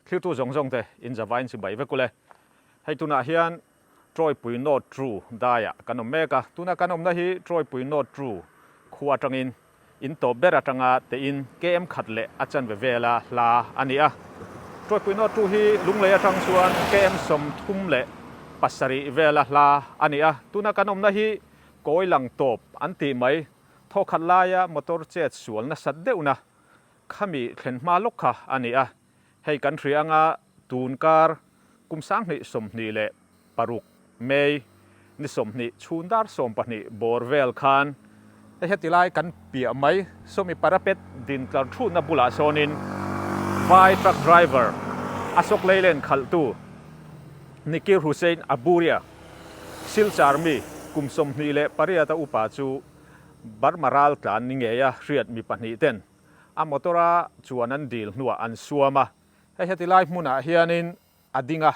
Thlirtu zawng zawng te in zavain chibai vek ule. Hei tunah hian Trawipui North Tru daiah kan awm mek a, tuna kan awmna hi Trawipui North Tru khua atangin in tawp ber atanga tein KM khat leh a chanve vela hla a ni a. Trawipui North Tru hi Lunglei atang chuan KM 37 vela hla a ni a, tuna kan awmna hi kawi lang tawp an tih mai thawkhat laia motor chet sual nasat deuhna khami thlen hma lawk kha a ni a. Hei kan hria anga tun kar kum 2026 May ni 20 chhun dar 20 bawr vel khan hei heti lai kan piah mai sawmi parapet din tlar thutna bulah sawnin vai truck driver Ashok Leyland khalhtu Nikir Hussain Aburia Silchar mi kum 28 a upa chu Burma ral tlan ni ngeia hriat mi pahnih ten a motor a chuan an dil hnuah an suam a, hei heti lai hmunah hianin a ding a,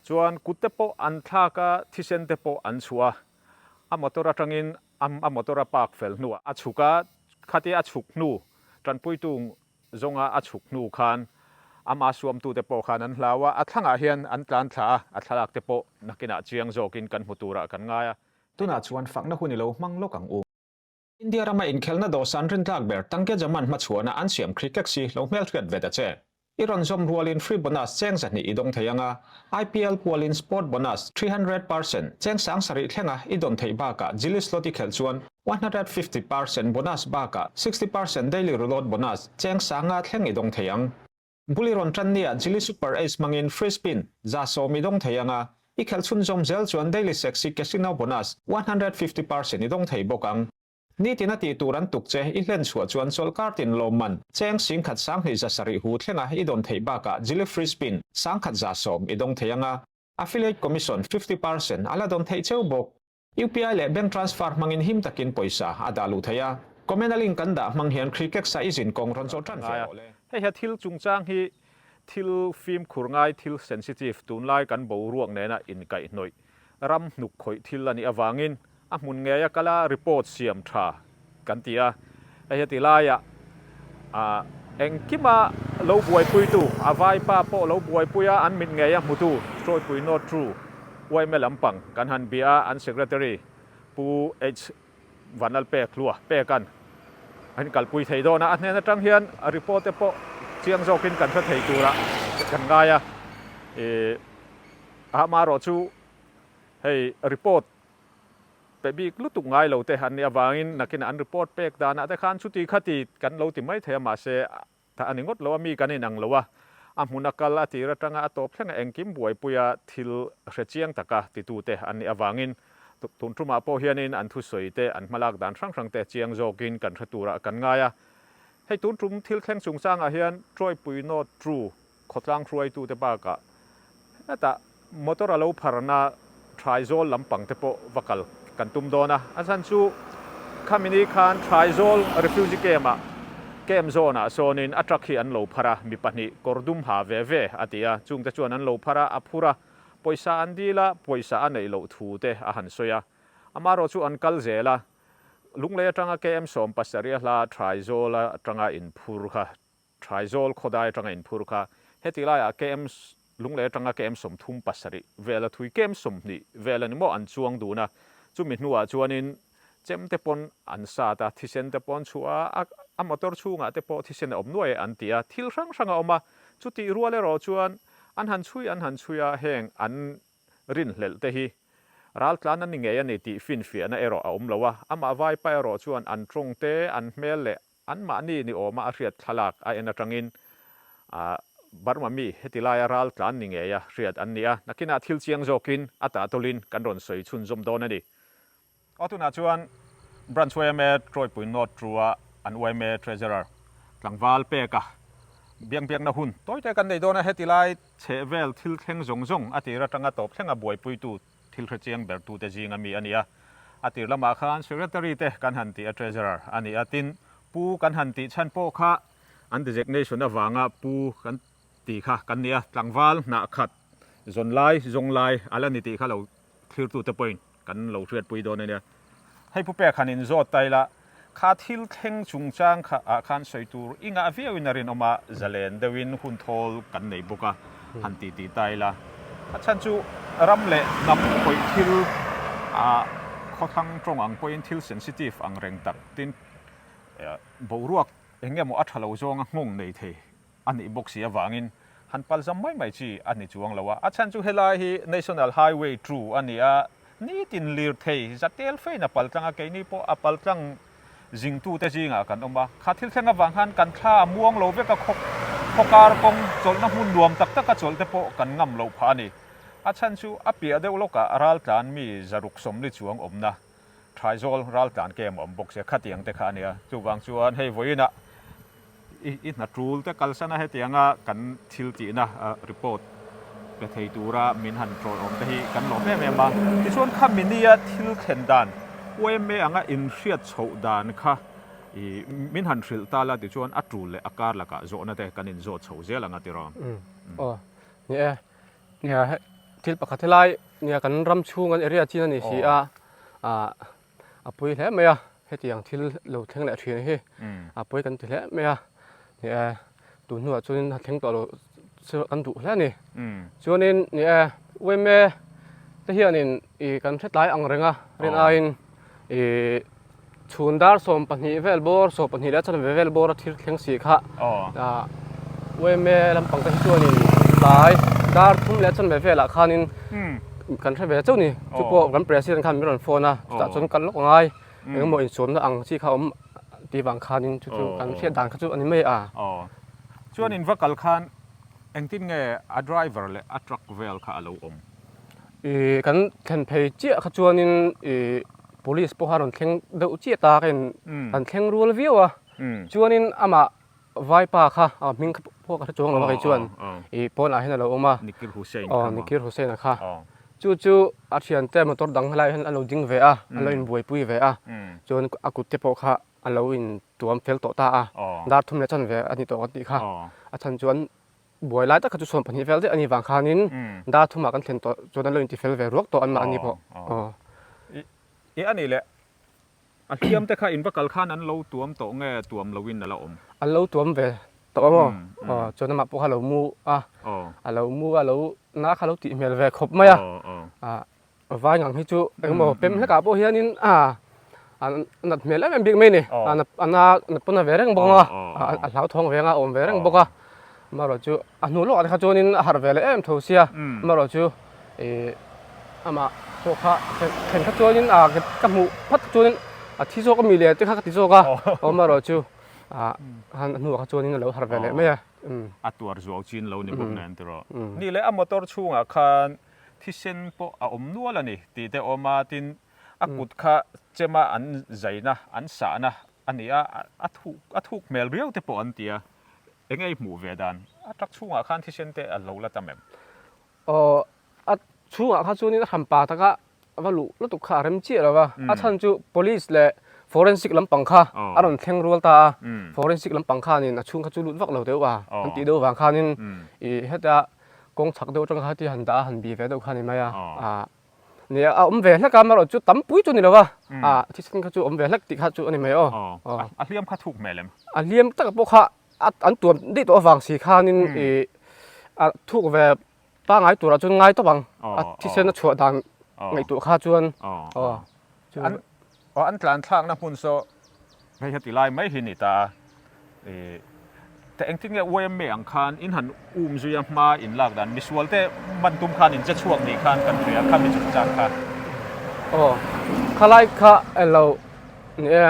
chuan kut te pawh an thlak a, thisen te pawh an chhuah a, a motor atangin a motor a park fel hnuah a chhuk a, khatia a chhuk hnu tanpuitu zawnga a chhuk hnu khan ama suamtute pawh khan an hlau a, a thlangah hian an tlan thla a, a thlalak te pawh nakinah chiang zawkin kan hmu turah kan ngai a. Tunah chuan fakna hun i lo hmang lawk ang u. India rama inkhelhna dawhsan rintlak ber Tanke Jaman hmachhuana an siam Crickex hi lo hmelhriat ve ta che. I rawn zawm rualin free bonus cheng 200 i dawng thei ang a, IPL pualin sport bonus 300% cheng 7000 thlenga i dawn theih bakah Jilly slot i khelh chuan 150% bonus bakah 60% daily reload bonus cheng 5000 thleng i dawng thei ang. Bul i rawn tan nia Jilly Super Ace hmangin free spin 100 i dawng thei ang a, i khelh chhunzawm zel chuan daily sexy casino bonus 150% i dawng thei bawk ang. Nitin a tih tur an tuk che i hlen chhuah chuan chawlhkar tin lawmman cheng 10,000 2070 hu thlenga i dawn theih bakah Jilly free spin 1110 i dawng thei ang a, affiliate commission 50% a la dawn theih cheu bawk. UPI leh bank transfer hmangin him takin pawisa a dah luh theih a, comment a link kan dah hmang hian Crickex-a i zin kawng rawn zawh tan ve rawh le. Hei hian thil chungchang hi thil fimkhur ngai, thil sensitive, tunlai kan boruak nena inkaihhnawih, ram hnuk khawih thil a nih avangin a hmun ngeia kala report siam tha kan ti a. Hei heti laiah engkima lo buaipuitu, a vaipa pawh lo buaipui a, an mit ngeia hmutu Trawipui North True yma lampang kan han bia a, an Secretary Pu H. Vanlalpek Hlua Peka'n an kalpui thei dawn a, a hnen atang hian report te pawh chiang zawkin kan hre thei turah kan ngai a, amaherawhchu hei report Pe bik lutuk ngai lo te an nih avangin nakinah an report pek danah te khan chuti khati kan lo ti mai thei a, mahse tha a ni ngawt lo a, mi kan inang lo a, a hmun a kal a tir atanga a tawp thleng a engkim buaipuia thil hre chiang taka titute an nih avangin tun tumah pawh hianin an thusawi te an hmalak dan hrang hrang te chiang zawkin kan hre turah kan ngai a. Hei tun tum thil thleng chungchangah hian Trawipui North True Khawtlang hruaitute bakah hetah motor a lo pharna Thaizawl lampang te pawh va kal kan tum dawn a, a chhan chu khami ni khan Thaizawl refugee camp ah camp zone ah sawnin a truck hi an lo phar a, mi pahnih kawr dum ha ve ve a ti a, chungte chuan an lo phar a, a phur a, pawisa an dil a, pawisa a neih loh thu te a han sawi a, amaherawh chu an kal zel a, Lunglei atanga KM 70 a hla Thaizawl atanga inphur kha Thaizawl khawdai atanga inphur kha heti laiah KM Lunglei atanga KM 37 vel a thui KM 20 vel a ni maw an chuang dun a, chumi hnuah chuanin chem te pawn an sat a, thisen te pawh an chhuah a, a motor chhungah te pawh thisen a awm nuai an ti a, thil hrang hrang a awm a, chutih rual erawh chuan an han chhui an han chhui a, heng an rinhlelh te hi raltlan a ni ngei a ni tih finfiahna erawh a awm lo a, amah vaipa erawh chuan an tawng te, an hmel leh Anmahni ni awma a hriat thlalak a en atangin Burma mi heti laia ral tlan ni ngeia hriat an ni a, nakinah thil chiang zawkin a tahtawlin kan rawn sawi chhunzawm dawn a ni. Aw tunah chuan Branch yma Trawipui North Trua an yma Treasurer tlangval peka biang biakna hun tawite kan nei dawn a, heti lai chhehvel thil thleng zawng zawng a tir atanga tawp thlenga buaipuitu Thil hre chiang ber tute zinga mi a ni a. A tir lamah khan Secretary te kan han tih a Treasurer a ni a, tin Pu kan han tih chhan pawh kha an designation avanga Pu kan tih kha kan ni a, tlangval hnah khat zawn lai zawng lai a la ni tih kha lo thlirtute pawhin kan lo hriatpui dawn a nia. Hei Pu Pek han inzawt ta ila, Kha thil thleng chungchang kha ah khan sawi tur i ngah viauin a rinawm a, zalen deuhin hun thawl kan nei bawk a, han ti ti ta ila. A chhan chu ram leh hnam khawih thil ah khawthlang tawng ang pawhin thil sensitive ang reng tak tin boruak eng emaw a tha lo zawnga nghawng nei thei a nih bawk si avangin han palzam mai mai chi a ni chuang lo a. A chhan chu helai hi National Highway 2 a ni a, nitin lirthei zatel fein a paltlang a, keini pawh a paltlang zingtute zingah kan awm a. Kha thil thleng avang khan kan thla a muang lo vek a, khaw khawkar kawng chawlhna hmun nuam tak taka chawlh te pawh kan ngam loh phah a ni. A chhan chu a piah deuh lawkah raltlan mi zaruk sawmli chuang awmna Thaizawl raltlan kem a awm bawk sia, khatiang te kha a nia. Chuvang chuan hei vawiinah i hna tul te kalsan a hetianga kan thil tihna report pe thei tura min han ṭawiawm te hi kan lawm em em a. Tichuan kha minia thil thlen dan yma anga inhriat chhoh dan kha i min han hrilh ta la tichuan a tul leh a kar lakah zawhna te kan inzawt chho zel ang a tiraw. Aw ni e, nia thil pakhat helai nia kan ram chhung an area chin a ni si a, ah a pui hle mai a. Hetiang thil lo thleng leh thin hi a pawi kan ti hle mai a, ni e, tun hnuah chuanin a thleng tawh lo chu kan duh hle a ni. Chuanin ni e, yma te hianin ih kan hretlai ang reng a, rin aiin ih chhun dar 12 vel bawr, 12 leh chanve vel bawr a thil thleng si kha ah yma lampang te hi chuanin tlai dar thum leh chanve velah khanin kan hre ve chauh ni, chu pawh kan president khan min rawn phone a, chutah chuan kal lawk a ngai. Engemaw insuamna ang chi kha awm tih vang khanin chu chu kan hriat dan kha chu a ni mai a. Aw. Chuan in va kal khan engtin nge a driver leh a truck vel kha a lo awm? Ih kan thlen phei chiah kha chuanin ih police pawh kha a rawn thleng deuh chiah ta ka in kan thleng rual viau a. Chuanin amah Vaipa kha a hming kha pawh ka hre chuang lo a kei chuan ih pawnah hian a lo awm a. Nikir Hussain kha maw? Nikir Hussain a kha. Chu chu a thiante motor dang helai hian a lo ding ve a, a lo inbuaipui ve a. Chuan a kut te pawh kha a lo intuam fel tawh ta a. Dar thum leh chanve a ni tawh kan tih kha. A chhan chuan buai lai tak kha chu 12 vel daih a nih vang khanin dar thumah kan thlen tawh chuan an lo intifel ve ruak tawh anmahni pawh. Ih a nih leh A hliam te kha in va kal khan an lo tuam tawh nge tuam lo in a la awm? An lo tuam ve tawh a maw? Aw, chuan amah pawh kha a lo mu a, a lo mu a, a lo na kha a lo tih hmel ve khawp mai a. Vai ngang hi chu engemaw pem hlekah pawh hianin a nat hmel em em bik mai a ni. A na nat pawn a ve reng bawk a, a hlauthawng ve ang a, a awm ve reng bawk a. Amaherawh chu a hnu lawkah te kha chuanin a harh ve leh em tho sia, amaherawh chu ih amah pawh kha thlen kha chuanin a ka hmuh phat kha chuanin a thi zawk a mi leh te kha ka ti zawk a, amaherawh chu ah han a hnuah kha chuanin a lo harh ve leh mai a. A tuar zuau chin lo ni bawk nen tiraw. Ni leh a motor chhungah khan thisen pawh a awm nual a ni tih te awm a, tin a kut kha chema an zaina an sahna a ni a, a thuk a thuk hmel riau te pawh an ti a. Eng ei hmuh ve dan? A truck chhungah khan thisen te a lo la tam em? Aw, a chhungah kha chuanin a hranpa taka va luh lutuk kha a rem chiah lo va. A chhan chu police leh forensic lampang kha a rawn thleng rual ta a. Forensic lampang khanin a chhung kha chu lut vak lo deuh a, an tih deuh vang khanin ih heta kawng chhak deuh atanga kha ti han dah a, han bih ve deuh kha a ni mai a. Nia, a awm ve hlek a, amaherawh chu tam pui chu ni lo va, a thisen kha chu awm ve hlek tih kha chu a ni mai aw. A hliam kha thuk hmel em? A hliam taka pawh kha an tuam daih tawh avang si khanin ih a thuk ve pangngai turah chuan ngai tawp ang, a thisen a chhuah dan ngaihtuah kha chuan aw. Aw an tlan thlakna hmun saw hei heti lai mai hi ni ta a, ih te engtin nge yma ang khan in han um zui a hma in lak dan misual te man tum khan in che chhuak nih khan kan hria kha mi chungchang kha. Aw khalai kha elo ni e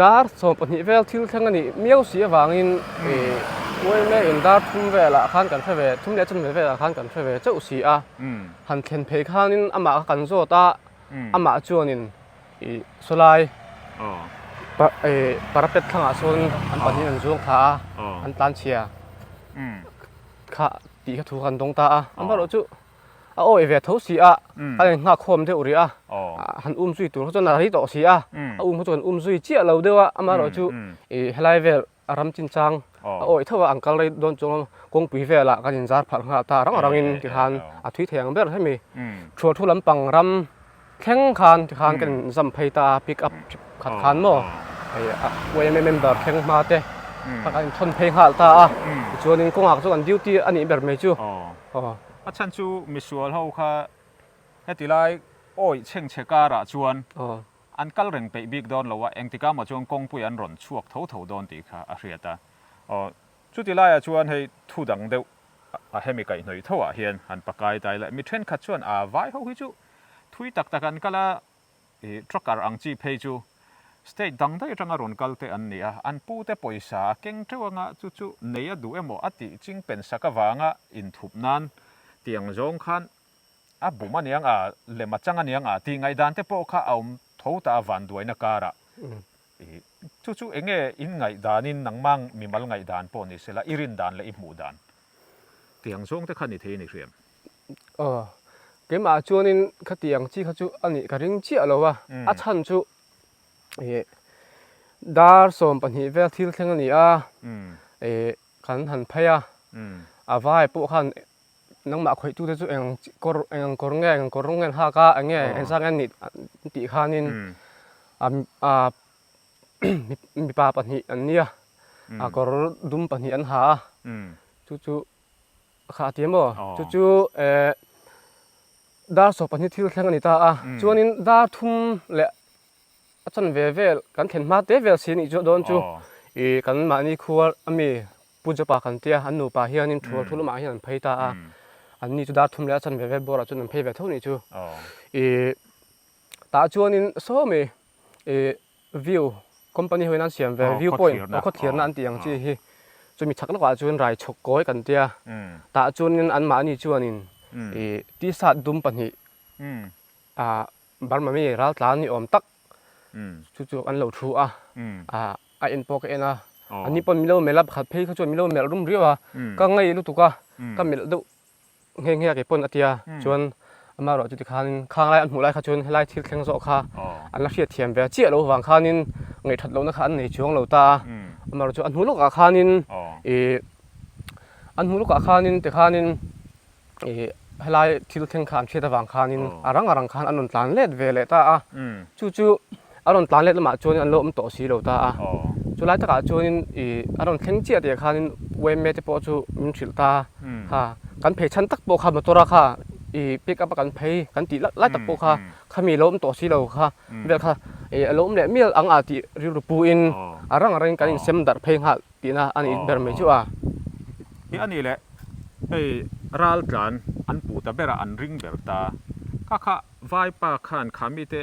dar 12 vel thil thleng a nih miau si avangin ih yma in dar thum velah khan kan hre ve thum leh chanve velah khan kan hre ve chauh si a, han thlen phei khanin amah kha kan zawt a. Amah chuanin ih sawlai parapet thlangah sawn an pahnih an zuang thla a, an tlan chhia kha tih kha thu kha an dawng ta a. Amaherawh chu a awih ve tho si a, a in nghak khawm deuh rih a, han um zui tur kha chuan a rei tawh si a, a um kha chu kan um zui chiah lo deuh a, amaherawh chu ih helai vel a ram chinchang a awih tho a, an kal rei dawn chuan kawngpui velah kan inzar phalh nghal ta rang rangin tikhan a thui thei ang ber hemi thual thu lampang ram thleng khan tikhan kan in zam phei ta a, pick up khat khan maw hei yma member thleng hma te kha kan in thawn phei nghal ta a, tichuanin kawngah chu kan duty a nih ber mai chu. Aw. A chhan chu misual ho kha heti lai awih chhengchhe karah chuan an kal reng peih bik dawn lo a, engtikah maw chuan kawngpui an rawn chhuak tho tho dawn tih kha a hriat a. Aw, chuti laiah chuan hei thu dang deuh a hemi kaihhnawih tho ah hian han pakai ta ila, mi thenkhat chuan a vai ho hi chu thui tak tak an kal a, ih trucker ang chi phei chu state dang daih atanga rawn kal te an ni a, an pu te pawisa a keng teuh anga chu chu nei a duh emaw a tih ching pen sak avanga inthup nan tiang zawng khan a bum aniang a, lem a chang aniang a tih ngaihdan te pawh kha a awm tho ta a vanduaina karah. I, chu chu eng nge in ngaihdanin nangmang mimal ngaihdan pawh ni sela, i rin dan leh i hmuh dan tiang zawng te kha ni thei a ni hriam? Aw, keimah chuanin khatiang chi kha chu a nih ka ring chiah lo a, a chhan chu ih dar 12 vel thil thleng a ni a, ih kan han phei a, a vai pawh khan nangmah khawihtute chu eng kawr eng ang kawr nge eng ang kawr rawng nge an hak a eng nge eng zat nge an nih an tih khanin a mipa pahnih an nia a kawr dum pahnih an ha a chu chu kha a ti maw chu chu eh dar 12 thil thleng a ni ta a chuanin dar thum leh A chanve vel kan thlen hma te vel si nih chu dawn chu ih kan mahni khua ami Pu Jopa kan tia an nupa hianin thual thu lamah hian an phei ta a, an ni chu dar thum leh a chanve vel bawrah chuan an phei ve tho nih chu. Ih tah chuanin sawmi ih view company hoin an siam ve view point aw khawthlirna an tih ang chi hi chumi chhak lawkah chuan rai chhawk kawi kan tia tah chuanin an mahni chuanin ih t-shirt dum pahnih ah Burma mi raltlan ni awm tak chu chu an lo thu a, a en pawh ka en a, ani pawn milo melh a, pakhat phei kha chuan milo melh rum riau a, ka ngei lutuk a, ka melh deuh nghe nghe a kei pawn a tia, chuan amaherawh chu tikhanin khang lai an hmuh lai kha chuan helai thil thleng zawh kha an la hriat thiam ve chiah loh vang khanin ngaihthat lohna kha an nei chuang lo ta a, amaherawh chu a hnu lawkah khanin ih an hnu lawkah khanin tikhanin Ih helai thil thleng kha an hriat avang khanin a rang a rang khan an rawn tlan let ve leh ta a, chu chu a rawn tlan let lamah chuanin an lo awm tawh si lo ta a, chu lai takah chuanin ih a rawn thleng chiah tih ah khanin yma te pawh chu min hrilh ta kha kan phei chhan tak pawh kha motor a kha ih pick up a kan phei kan tih lai tak pawh kha khami lo awm tawh si lo kha vel kha ih a lo awm leh mial ang a tih rilru pu in a rang a rangin kan insem darh phei nghal tihna a nih ber mai chu a. Hi a nih leh hei raltlan an puh ta ber a, an ring ber ta. Kha kha vaipa khan kha mite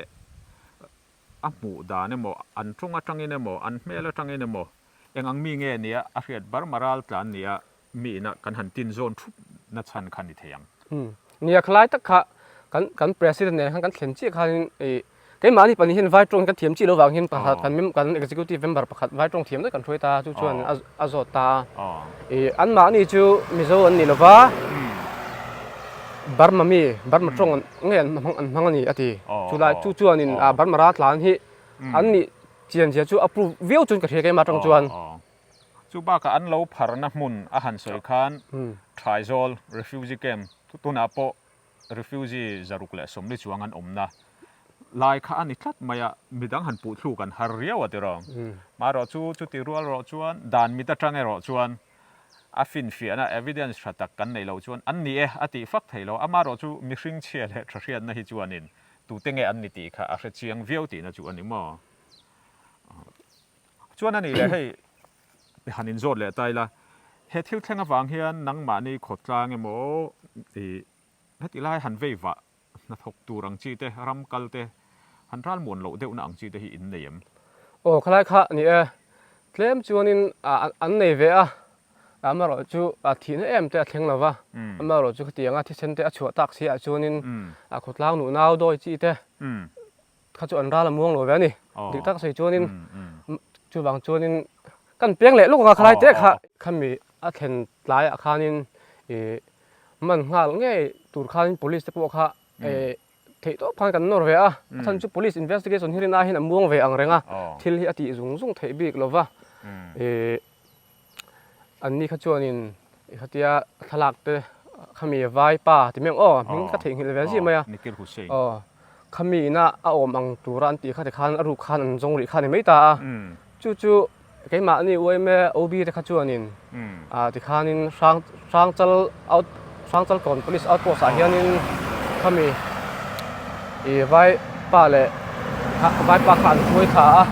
a hmuh dan emaw, an tawng atangin emaw, an hmel atangin emaw eng ang mi nge nia a hriat Burma raltlan nia mi ina kan han tin zawn thup na chhan kha ni thei ang. Nia khalai tak kha kan kan president nen khan kan thlen chiah khanin ih Keimahni pahnih hian vai tawng hi kan thiam chiah lo vang hian pakhat kan mem kan executive member pakhat vai tawng thiam daih kan hruai ta chu chuan a a zawt ta a. Ih anmahni chu Mizo an ni lova Burma mi Burma tawng an nge an hmang an hmang a ni a ti. Chulai chu chuanin a Burma raltlan hi an nih chian zia chu a prove viau chuan ka hria keimah tawng chuan. Chu bakah an lo pharna hmun a han sawi khan Thaizawl refugee camp tunah pawh Refugee 120 chuang an awmna lai kha a ni tlat mai a, midang han puh thluk an har riau a tiraw. Marawh chu chuti rual rawh chuan dan mit atang erawh chuan a finfiahna, evidence, tha tak kan neih loh chuan an ni e a tih fak thei lo. Amarawh chu mihring chhia leh tha hriatna hi chuanin tute nge an ni tih kha a hre chiang viau tihna chu a ni maw. Chuan a nih leh hei han inzawt leh ta ila, he thil thleng avang hian nangmahni khawtlang emaw ih heti lai han vei vah hnathawk tur ang chi te, ram kal te, han ral muan loh deuhna ang chi te hi in nei em? Aw khalai kha ni e, tlem chuanin an nei ve a, amaherawh chu a thihna em te a thleng lo va, amaherawh chu khatianga thisen te a chhuah tak si ah chuanin a khawtlang nuh nau dawi chi te kha chu an ral a muang lo ve a ni. Dik tak sawi chuanin chuvang chuanin kan peng leh lawk ang a khalai te kha khami a thlen tlaiah khanin ih man nghal ngei tur khanin police te pawh kha ih theih tawp khan kan nawr ve a, a chhan chu police investigation hi rin aiin a muang ve ang reng a, thil hi a tih zung zung theih bik lo va ih an ni kha chuanin khatia thlalak te khami vaipa ti mai ang aw hming ka theihnghilh ve zih mai a aw. Khami ina a awm ang tura an tih kha tikhan a ruk khan an zawng rih kha a ni mai ta a. Chu chu keimahni UMA OB te kha chuanin tikhanin hrang Hrangchal out Hrangchal kawn police outpost ah hianin khami ih vai pa leh vai pa kha an hruai thla a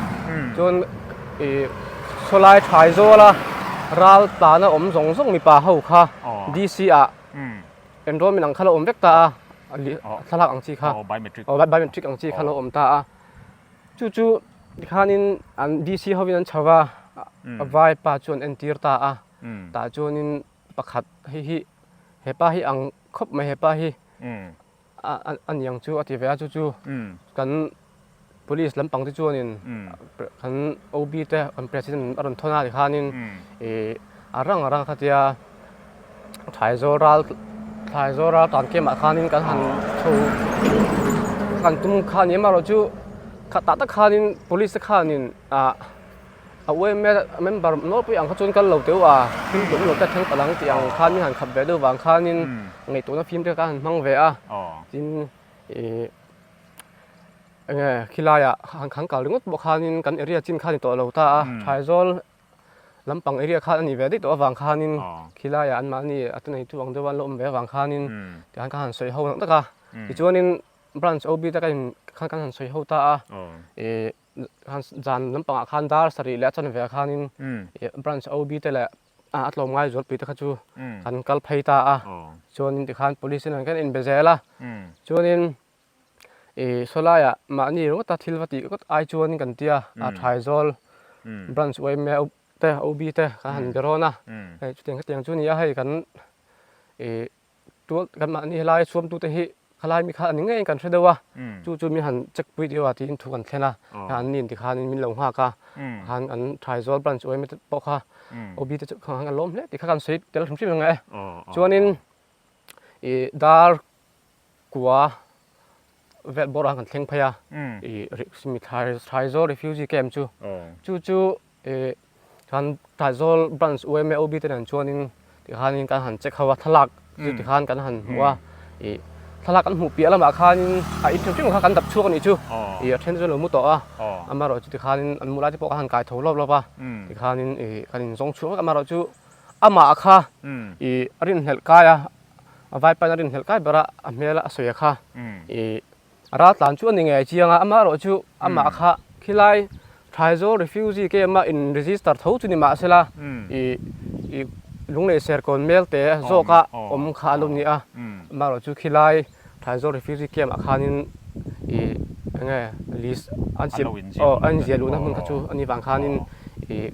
chuan ih sawlai thai zawla ral tlana awm zawng zawng mipa ho kha DC ah enrollment ang kha lo awm vek ta a thlalak ang chi kha aw biometric ang chi kha lo awm ta a chu chu tikhanin an DC hovin an chho va vai pa chu an entir ta a tah chuanin pakhat hei hi hepa hi ang khawp mai hepa hi a ni ang chu a ti ve a chu chu kan Police lampang te chuanin kan OB te kan president a rawn thawn a tikhanin ih a rang a rang khatia Thlaizawl ral Thlaizawl ral tan kemah khanin kan han chho kan tum kha ni amaherawhchu kha tah tak khanin police te khanin ah a UMA member nawlpui ang kha chuan kal lo teuh a thil tum lo te thleng palh ang tih ang khan min han khap ve deuh vang khanin ngaihtuahna fim te kha han hmang ve a tin ih. Enge khilaiah han khan kal ringawt pawh khanin kan area chin kha a ni tawh lo ta a, Thaizâwl lampang area khan a nih ve daih tawh avang khanin khilaiah anmahni a te neitu ang deuha an lo awm ve avang khanin tihian ka han sawi ho nak tak a. Tichuanin branch OB te ka in khan kan han sawi ho ta a, ih zan lampangah khan dar sarih leh a chanve ah khanin branch OB te leh a tlawm ngai zualpui te kha chu kan kal phei ta a, chuanin tikhan police in kan inbe zel a, chuanin Ih sawlaiah mahni ringawta thil va tih ngawt ai chuan kan tia a Thaizawl branch yma te OB te kan han be rawn a, hei chutiang khatiang chu a ni a, hei kan ih tual kan mahni helai chhuamtute hi khalai mi kha a ni ngeiin kan hre deuh a, chu chu min han check pui deuh a tiin thu kan thlen a, an ni tikhanin min lo nghak a, khan an Thaizawl branch yma te pawh kha OB te chu khan kan lawm hle tih kha kan sawi tel hrim hrim ang e, chuanin ih dar Kua vel bawrah kan thleng phei a, ih Thaizâwl refugee camp chu, chu chu ih kan Thaizâwl branch UMA OB te nen chuanin tikhanin kan han check ho a, thlalak chu tikhan kan han hmu a, ih thlalak kan hmuh piah lamah khanin a in hrim hrim kha kan dap chhuak a nih chu, ih a then chu an lo mu tawh a, amaherawhchu tikhanin an mu lai te pawh kan han kai tho lawp lawp a, tikhanin ih kan inzawng chhuak vek amaherawhchu amah kha ih a rinhlelh kai a. A vaipain a rinhlelh kai ber a, a hmel a sawi a kha. Ih a ral tlan chu a ni ngei chiang a, amaherawh chu amah kha khilai Thaizâwl refugee camp a in register tho chu ni mah sela ih ih Lunglei Serkawn Melte zawka awm kha a lo ni a, amaherawh chu khilai Thaizâwl refugee camp ah khanin ih eng nge list an siam aw an inziah luhna hmun kha chu a nih vang khanin ih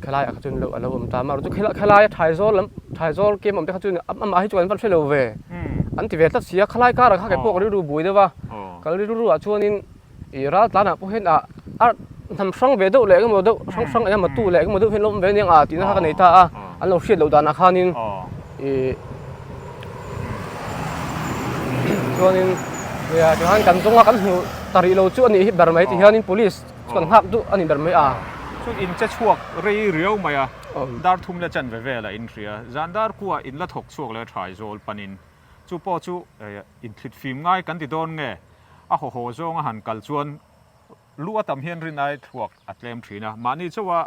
khelai ah kha chuan a lo awm ta amaherawhchu chu khelai a Thaizâwl lam Thaizâwl camp awm te kha chuan amah hi chu an van hre lo ve an ti ve tlat si a khalai karah kha kei pawh ka rilru bui deuh a ka rilru ah chuanin ih ral tlanah pawh hian ah a hnam hrang ve deuh leh engemaw deuh hrang hrang engemaw tu leh engemaw deuh hian an lo awm ve aniang a tihna kha ka nei ta a an lo hriat loh danah khanin ih chuanin nia tichuan kan zawnga kan hmuh ta rih lo chu a nih hi ber mai ti hianin police chu kan nghak duh a ni ber mai a. Chu in che chhuak rei riau mai a, dar thum leh chanve vel a inhria, zan dar kuah in la thawk chhuak leh Thaizâwl panin chu pawh chu inthlit fim ngai kan ti dawn nge a haw haw zawnga han kal chuan lu a tam hian rin ai thluak a tlem thin a, mahni chauha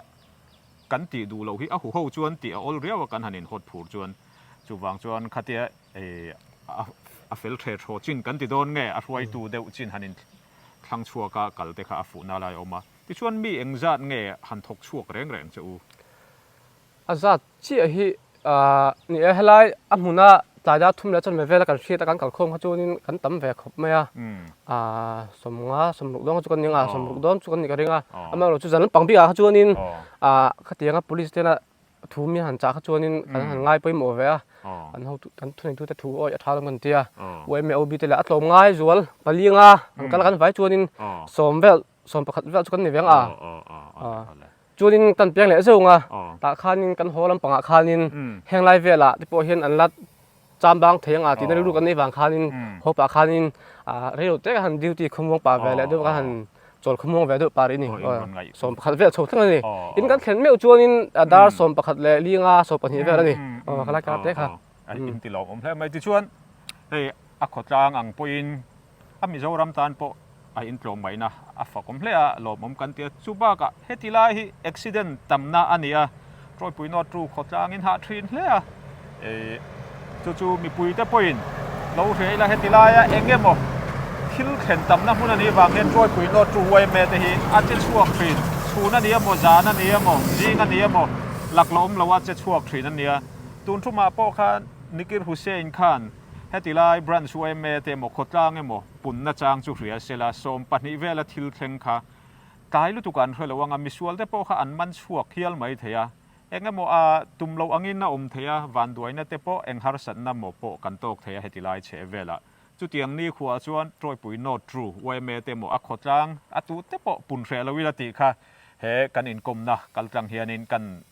kan tih duh loh hi a huho chuan tih a awl riau a kan han inhawt phur chuan chuvang chuan khatia a fel the thaw chin kan ti dawn nge a hruaitu deuh chin han inthlang chhuak a kal te kha a fuhna lai a awm a, tichuan mi engzat nge han thawk chhuak reng reng che u? A zat chiah hi ni e, helai a hmuna tlai dar thum leh chanve vela kan hriat a kan kalkhawm kha chuanin kan tam ve khawp mai a, sawmnga sawmruk dawn kha chu kan ni ang a, sawmruk dawn chu kan nih ka ring a, amaherawhchu zan lampang bikah kha chuanin khatianga police tena thu min han chah kha chuanin kan han ngai pawimawh ve a, kan hotu kan thuneitute thu awi a tha dawn kan ti a, UMOB te leh a tlawm ngai zual palinga an kal a kan vai chuanin sawm vel 11 vel chu kan ni veng a chuanin kan piang leh zeuh ang a tah khanin kan haw lampangah khanin heng lai velah te pawh hian an la cham bang thei ang a tihna rilru kan neih vang khanin haw pah khanin reilo te ka han duty khawmuang pah ve leh deuh ka han chawl khawmuang ve deuh pah rih a ni 11 vel chho thleng a ni in kan thlen meuh chuanin dar 11 leh linga 12 vel a ni khalai kar te kha in ti lawmawm hle mai tichuan hei a khawtlang ang pawhin. A Mizoram tan pawh a intlawm maina a fakawm hle a, lawmawm kan ti a. Chu bakah heti lai hi accident tamna a ni a, Tawipui North Ru khawtlangin hah thin hle a, chu chu mipuite pawhin lo hria ila heti laia eng emaw thil thlen tamna hmun a nih vang hian Tawipui North Ru yma te hi a che chhuak thin, chhun a ni emaw, zan a ni emaw, zing a ni emaw, laklo awm loa che chhuak thin a nia. Tun thumah pawh khan Nikir Hussain khan Heti lai Branch yma te emaw khawtlang emaw punna chang chu hria sela 12 vela thil thleng kha tlai lutuk an hre lo anga misual te pawh kha an man chhuak hial mai thei a, eng emaw a tum loh angin a awm thei a, vanduaina te pawh eng harsatna maw pawh kan tawk thei a heti lai chheh velah. Chutiang ni khuaah chuan Tawipui North True yma te emaw a khawtlang a tu te pawh pun hreh lo ila tih kha he kan inkawmna kaltlang hianin kan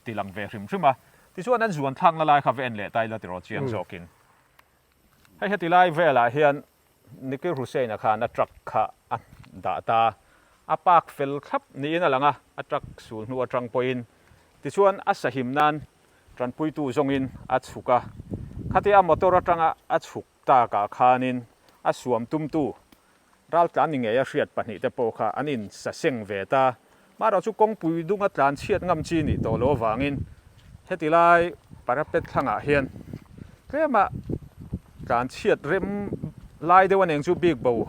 ti lang ve hrim hrim a, tichuan an zuan thlakna lai kha va en leh ta ila tiraw chiang zawkin. Hei heti lai velah hian Nikir Hussain-a khan a truck kha a dah ta, a park fel thlap niin a lang a, a truck sul hnu atang pawhin tichuan a sahim nan tanpuitu zawngin a chhuk a, khatia a motor atanga a chhuk takah khanin a suam tumtu Raltlan ni ngei a hriat pahnihte pawh kha an in sa seng ve ta. Marawh chu kawngpui dunga tlan chhiat ngam chi nih tawh loh avangin heti lai parapet thlangah hian tlema tlan chhiat rem lai deuh a neng chu bik bo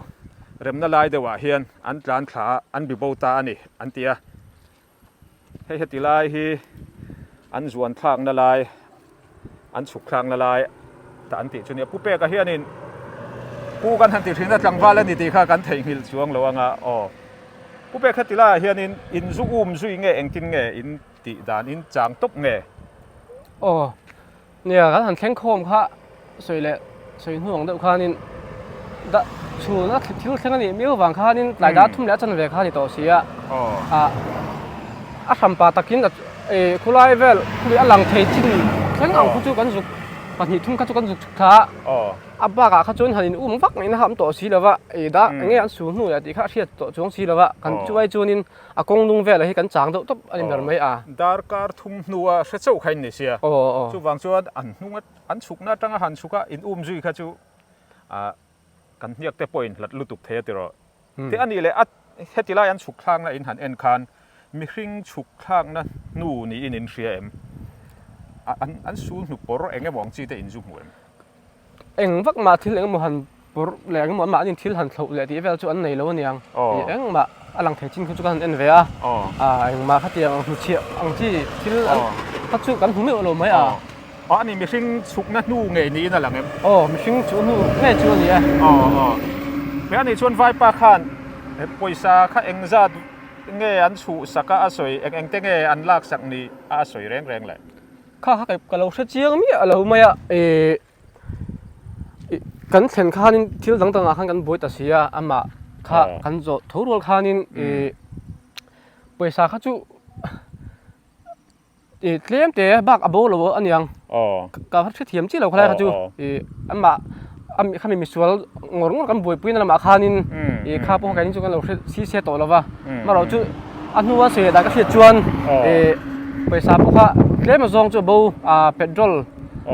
remna lai deuhah hian an tlan thla a, an bi bo ta a ni an ti a. Hei heti lai hi an zuan thlakna lai an chhuk thlakna lai tah an tih chu nia pu peka hianin pu kan han ti thin a tlangval a ni tih kha kan theihnghilh chuang lo anga aw pu pek heti laiah hianin in zu um zui nge engtin nge in tih dan in chang tawp nge aw Nia, kan han thleng khawm kha sawi leh sawi hnu ang deuh khanin dah chhun a thil thleng a nih miau vang khanin tlai dar thum leh a chanve kha a ni tawh si a. Ah, a hranpa takin eh khulai vel khumi a lang thei chin thleng ang khu chu kan zuk pahnih thum kha chu kan zuk chhuk thla a. A bakah kha chuan han in um vak ngaihna kha a awm tawh si lo va, eh dah eng nge an su hnu leh tih kha a hriat tawh chuang si lo va, kan chuai chuanin A kawng nung velah hi kan chang deuh tawp a ni ber mai a. Darkar thum hnua hre chauh kha in ni sia. Chuvang chuan an hnunga an chhukna atanga han chhuk a in um zui kha chu kan hniak te pawh in hlat lutuk thei a ti rawh. Te a nih leh a heti lai an chhuk thlakna in han en khan mihring chhuk thlakna hnu niin in hria em? An sul hnu pawr eng emaw ang chi te in zu hmu em? Eng vak mah thil engemaw han pawrh leh engemaw anmahni thil han thloh leh tih vel chu an nei lo aniang. Ih engmah a lang thei chin kha chu ka han en ve a. Ah engmah khatiang ang hnuchhiah ang chi thil an kha chu kan hmu meuh lo mai a. Aw ani mihring chhukna hnu ngei niin a lang em? Aw mihring chhuk hnu ngei chu a ni e. Aw aw. He ani chuan vaipa khan pawisa kha engzat nge an chhuhsak a a sawi eng eng te nge an laksak ni a a sawi reng reng le? Kha kha ka lo hre chiang miah lo mai a, ih kan thlen khanin thil dang dangah khan kan buai ta si a, amah kha kan zawh tho rual khanin ih pawisa kha chu ih tlem te bak a bo lo a niang, ka hrethiam chiah lo khalai kha chu ih amah khami misual ngawr ngawr kan buaipui na lamah khanin ih kha pawh keini chu kan lo hre si se tawh lo va amaherawh chu a hnua sawi leh dah ka hriat chuan ih pawisa pawh kha tlem azawng chu a bo ah petrol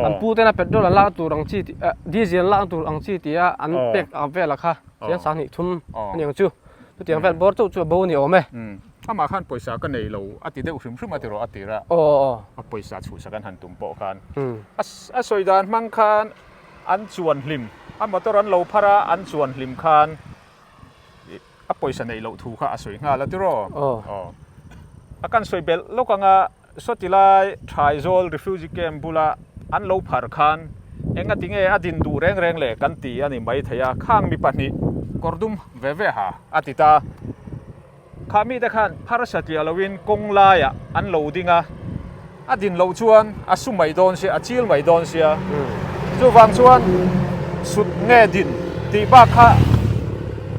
an pu tena petrol an lak tur ang chi tih ah diesel an lak tur ang chi tih a an pek ang velah kha chian sanghnih thum a ni ang chu chutiang vel bawr chauh chu a bo a ni awm e. Amah khan pawisa ka nei lo a ti deuh hrim hrim a ti rawh a tir a a pawisa chhuhsak an han tum pawh khan a sawi dan hmang khan An chuan hlim, a motor an lo phar a, an chuan hlim khan a pawisa neih loh thu kha a sawi nghal a tiraw? Aw. A kan sawi belh lawk anga sawti lai Thaizawl refugee camp bula an lo phar khan engati nge a din duh reng reng le kan ti a ni maithei a, khang mi pahnih kawr dum ve ve ha a ti ta. Kha mite khan phar satliah loin kawng laiah an lo ding a, a din loh chuan a su mai dawn sia, a chil mai dawn sia. Chuvang chuan sut nge din tih bak kha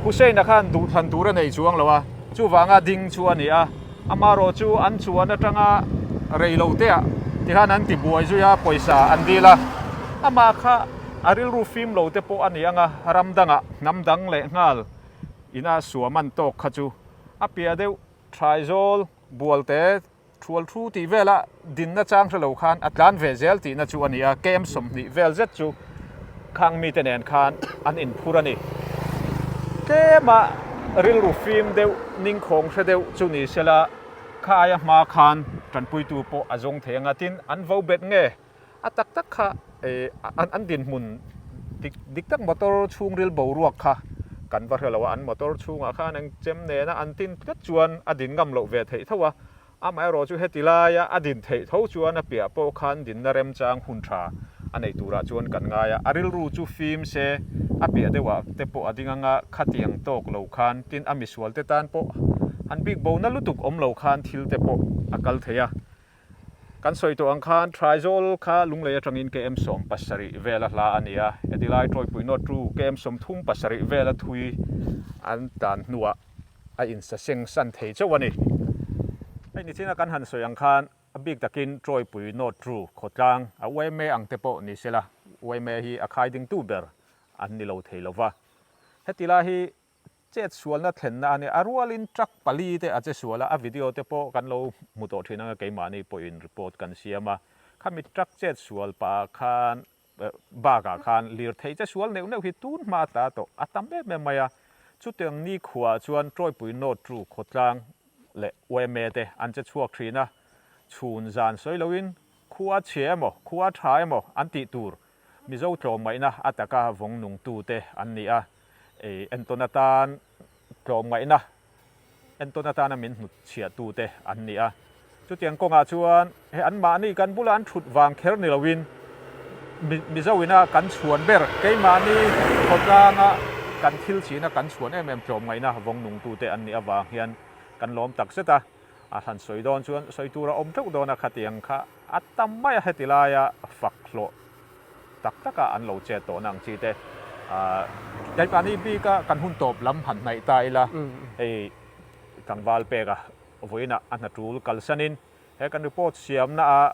Hussein-a khan duhthlan tur a nei chuang lo a, chuvanga ding chu a ni a. Amaherawh chu an chuan atanga rei lo teah tikhan an ti buai zui a, pawisa an dil a. Amah kha a rilru fim lo te pawh a ni ang a, ram dangah hnam dang leh nghal Ina suam an tawk kha chu a piah deuh Thaizawl, Bualte, Thual thu tih vela dinna chang hre lo khan a tlan ve zel tihna chu a ni a, KM 20 vel zet chu Khang mite nen khan an inphur a ni. Tlema rilru fim deuh, ningkhawng hre deuh chu ni sela, kha aia hma khan tanpuitu pawh a zawng thei anga tin an vo bet nge? A tak tak kha an dinhmun dik dik tak motor chhungril boruak kha kan va hre lo a, an motor chhungah khan eng chem nena an tin tlat chuan a din ngam loh ve theih tho a, Amaherawh chu heti laia a din theih tho chuan a piah pawh khan dinna remchang hun tha a nei turah chuan kan ngai a, a rilru chu fim se a piah deuhah te pawh a ding anga khatiang tawk lo khan tin a misual te tan pawh han bik bona lutuk awm lo khan thil te pawh a kal thei a. Kan sawi tawh ang khan Thaizawl kha Lunglei atangin KM 70 vela hla a ni a, heti lai Tawipui North Ru KM 37 vela thui an tan hnuah a insaseng san thei chauh a ni. Hei nichina kan han sawi ang khan a bik takin Tawipui North Ru khawtlang a yma ang te pawh ni sela yma hi a khai dingtu ber an ni lo thei lova. Heti lai hi chet sualna thlenna a ni. A rualin truck pali te a che sual a, a video te pawh kan lo hmu tawh thin anga keimahni pawhin report kan siam a. Khami truck chet sual pah khan bakah khan lirthei che sual neuh neuh hi tun hma a tla tawh a tam em em mai a. Chutiang nikhuaah chuan Tawipui North Ru khawtlang leh yma te an che chhuak thin a, chhun zan sawi loin khua chhia emaw khua tha emaw an tih tur Mizo tlawmngaihna a taka vawng nungtute an ni a, entawn atan tlawmngaihna entawn atana min hnutchhiahtute an ni a. Chutiang kawngah chuan he anmahni kan bula an thut vang kher ni loin Mizo ina kan chhuan ber keimahni khawtlanga kan thil china kan chhuan em em tlawmngaihna vawng nungtute an nih avang hian kan lawm tak zet a. A han sawi dawn chuan sawi tur a awm teuh dawn a, khatiang kha a tam mai a heti laia fak hlawh tak taka an lo chet tawhna ang chi te. Keimahni bika kan hun tawp lam han hnaih ta ila, hei tlangval peka vawiinah a hna tul kalsanin he kan report siamna a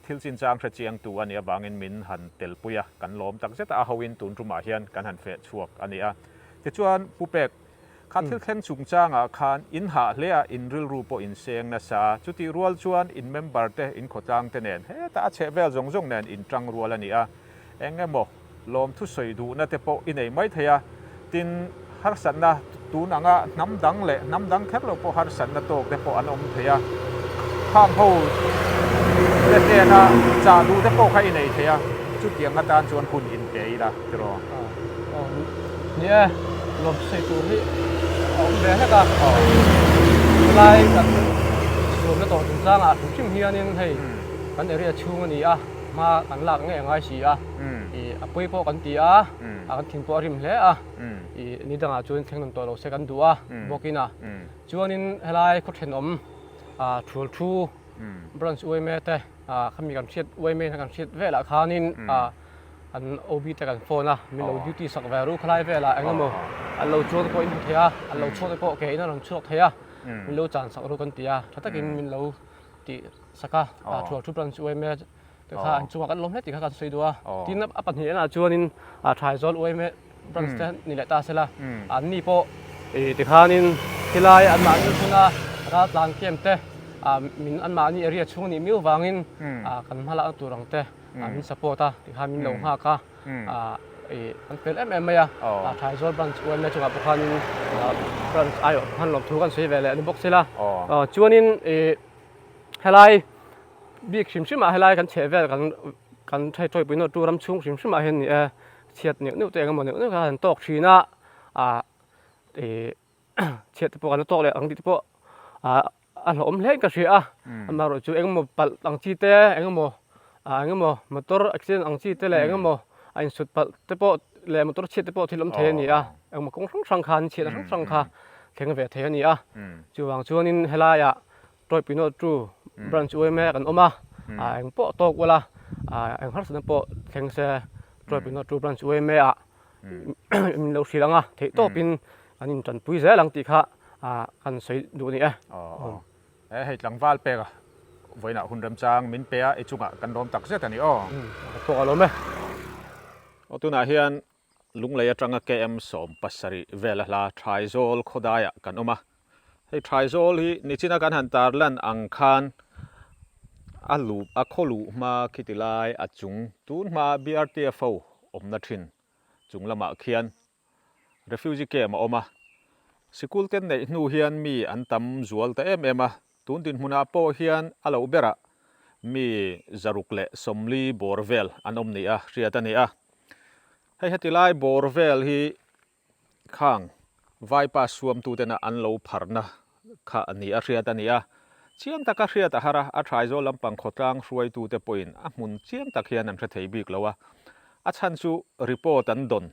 thil chinchang hre chiangtu a nih avangin min han telpui a, kan lawm tak zet a, a hoin tun tumah hian kan han feh chhuak a ni a. Tichuan Pu Pek, Kha thil thleng chungchangah khan in hah hle a, in rilru pawh in seng nasa. Chutih rual chuan in member te, in khawtlang te nen hetah a chheh vel zawng zawng nen in tang rual a ni a. Eng emaw lawmthu sawi duhna te pawh i nei mai thei a. Tin, harsatna tun anga hnam dang leh hnam dang kher lo pawh harsatna tawk te pawh an awm thei a. Khang ho te hnena chah duh te pawh kha i nei thei a. Chutiang atan chuan hun in pe ila tiraw? Ni e, lawm sawi tur hi a awm ve hlek a. Helai kan zuamna tawh chungchangah hrim hrim hianin hei kan area chhung a ni a, hma kan lak ngei a ngai si a. Ih a pawi pawh kan ti a, a kan thin pawh a rim hle a. Ih ni dangah chuan thleng nawn tawh lo se kan duh a bawkin a. Chuanin helai khaw thenawm thul thu branch uaime te khami kan hriat uaime kan hriat velah khanin an OB te kan phone a min lo duty sak ve ru khalai velah eng emaw an lo chuang te pawh in hmu thei a an lo chhuak te pawh ke in a rawn chhuak thei a min lo chan sak ru kan ti a tha takin min lo tih sak a thual thu branch uaime te kha an chungah kan lawm hle tih kha kan sawi duh a tin a pahnih enah chuanin Thaizawl uaime branch te ni leh ta sela an ni pawh ih tikhanin khilai anmahni hmuna raltlan camp te min anmahni area chhung anih miau vangin kan hmalakna tur ang te min support a tikhan min lo nghak a ih an fel em em mai a Thaizawl branch yma chungah pawh khanin branch aiawh pawh khan lawmthu kan sawi ve leh a ni bawk sela chuanin ih helai bik hrim hrim ah helai kan chheh vel kan kan thaitawipui nawh tu ram chhung hrim hrim ah hian ni e chhiat neuh neuh te engemaw neuh neuh kha han tawk thin a ah ih chhiat te pawh kan la tawk leh ang tih te pawh ah a hlauhawm hle in ka hria a amaherawh chu engemaw palh ang chi te engemaw ah engemaw motor accident ang chi te leh engemaw a insut palh te pawh leh motor chhiat te pawh thil awm thei a ni a engemaw kawng hrang hrang khan chhiatna hrang hrang kha thleng ve thei a ni a chuvang chuanin helaiah Tawipui North Two branch uaime kan awm a ah eng pawh tawk ula ah eng harsatna pawh thleng se Tawipui North Two branch uaime ah min lo hrilh ang a theih tawpin an intanpui zel ang tih kha ah kan sawi duh a ni e. Aw hei tlangval pek a vawiinah hun remchang min pe a i chungah kan lawm tak zet a ni aw. Ka thawk a lawm e. Aw tunah hian Lunglei atanga KM 70 vel a hla Thaizawl khawdaiah kan awm a. Hei Thaizawl hi nichina kan han tarlan ang khan a luh a khaw luh hma khiti lai a chung tun hma BRTF ho. awmna thin chung lamah khian refugee camp a awm a. Sikul te neih hnu hian mi an tam zual ta em em a, tun dinhmunah pawh hian a loh berah mi 140 bawr vel an awm ni a hriat a ni a. Hei heti lai bawr vel hi Khang vaipa suamtutena an lo pharna kha a ni a hriat a ni a, chiang taka hriat a har a, a Thaizawl lampang khawtlang hruaitute pawhin a hmun chiang tak hian an hre thei bik lo a, a chhan chu report an dawn.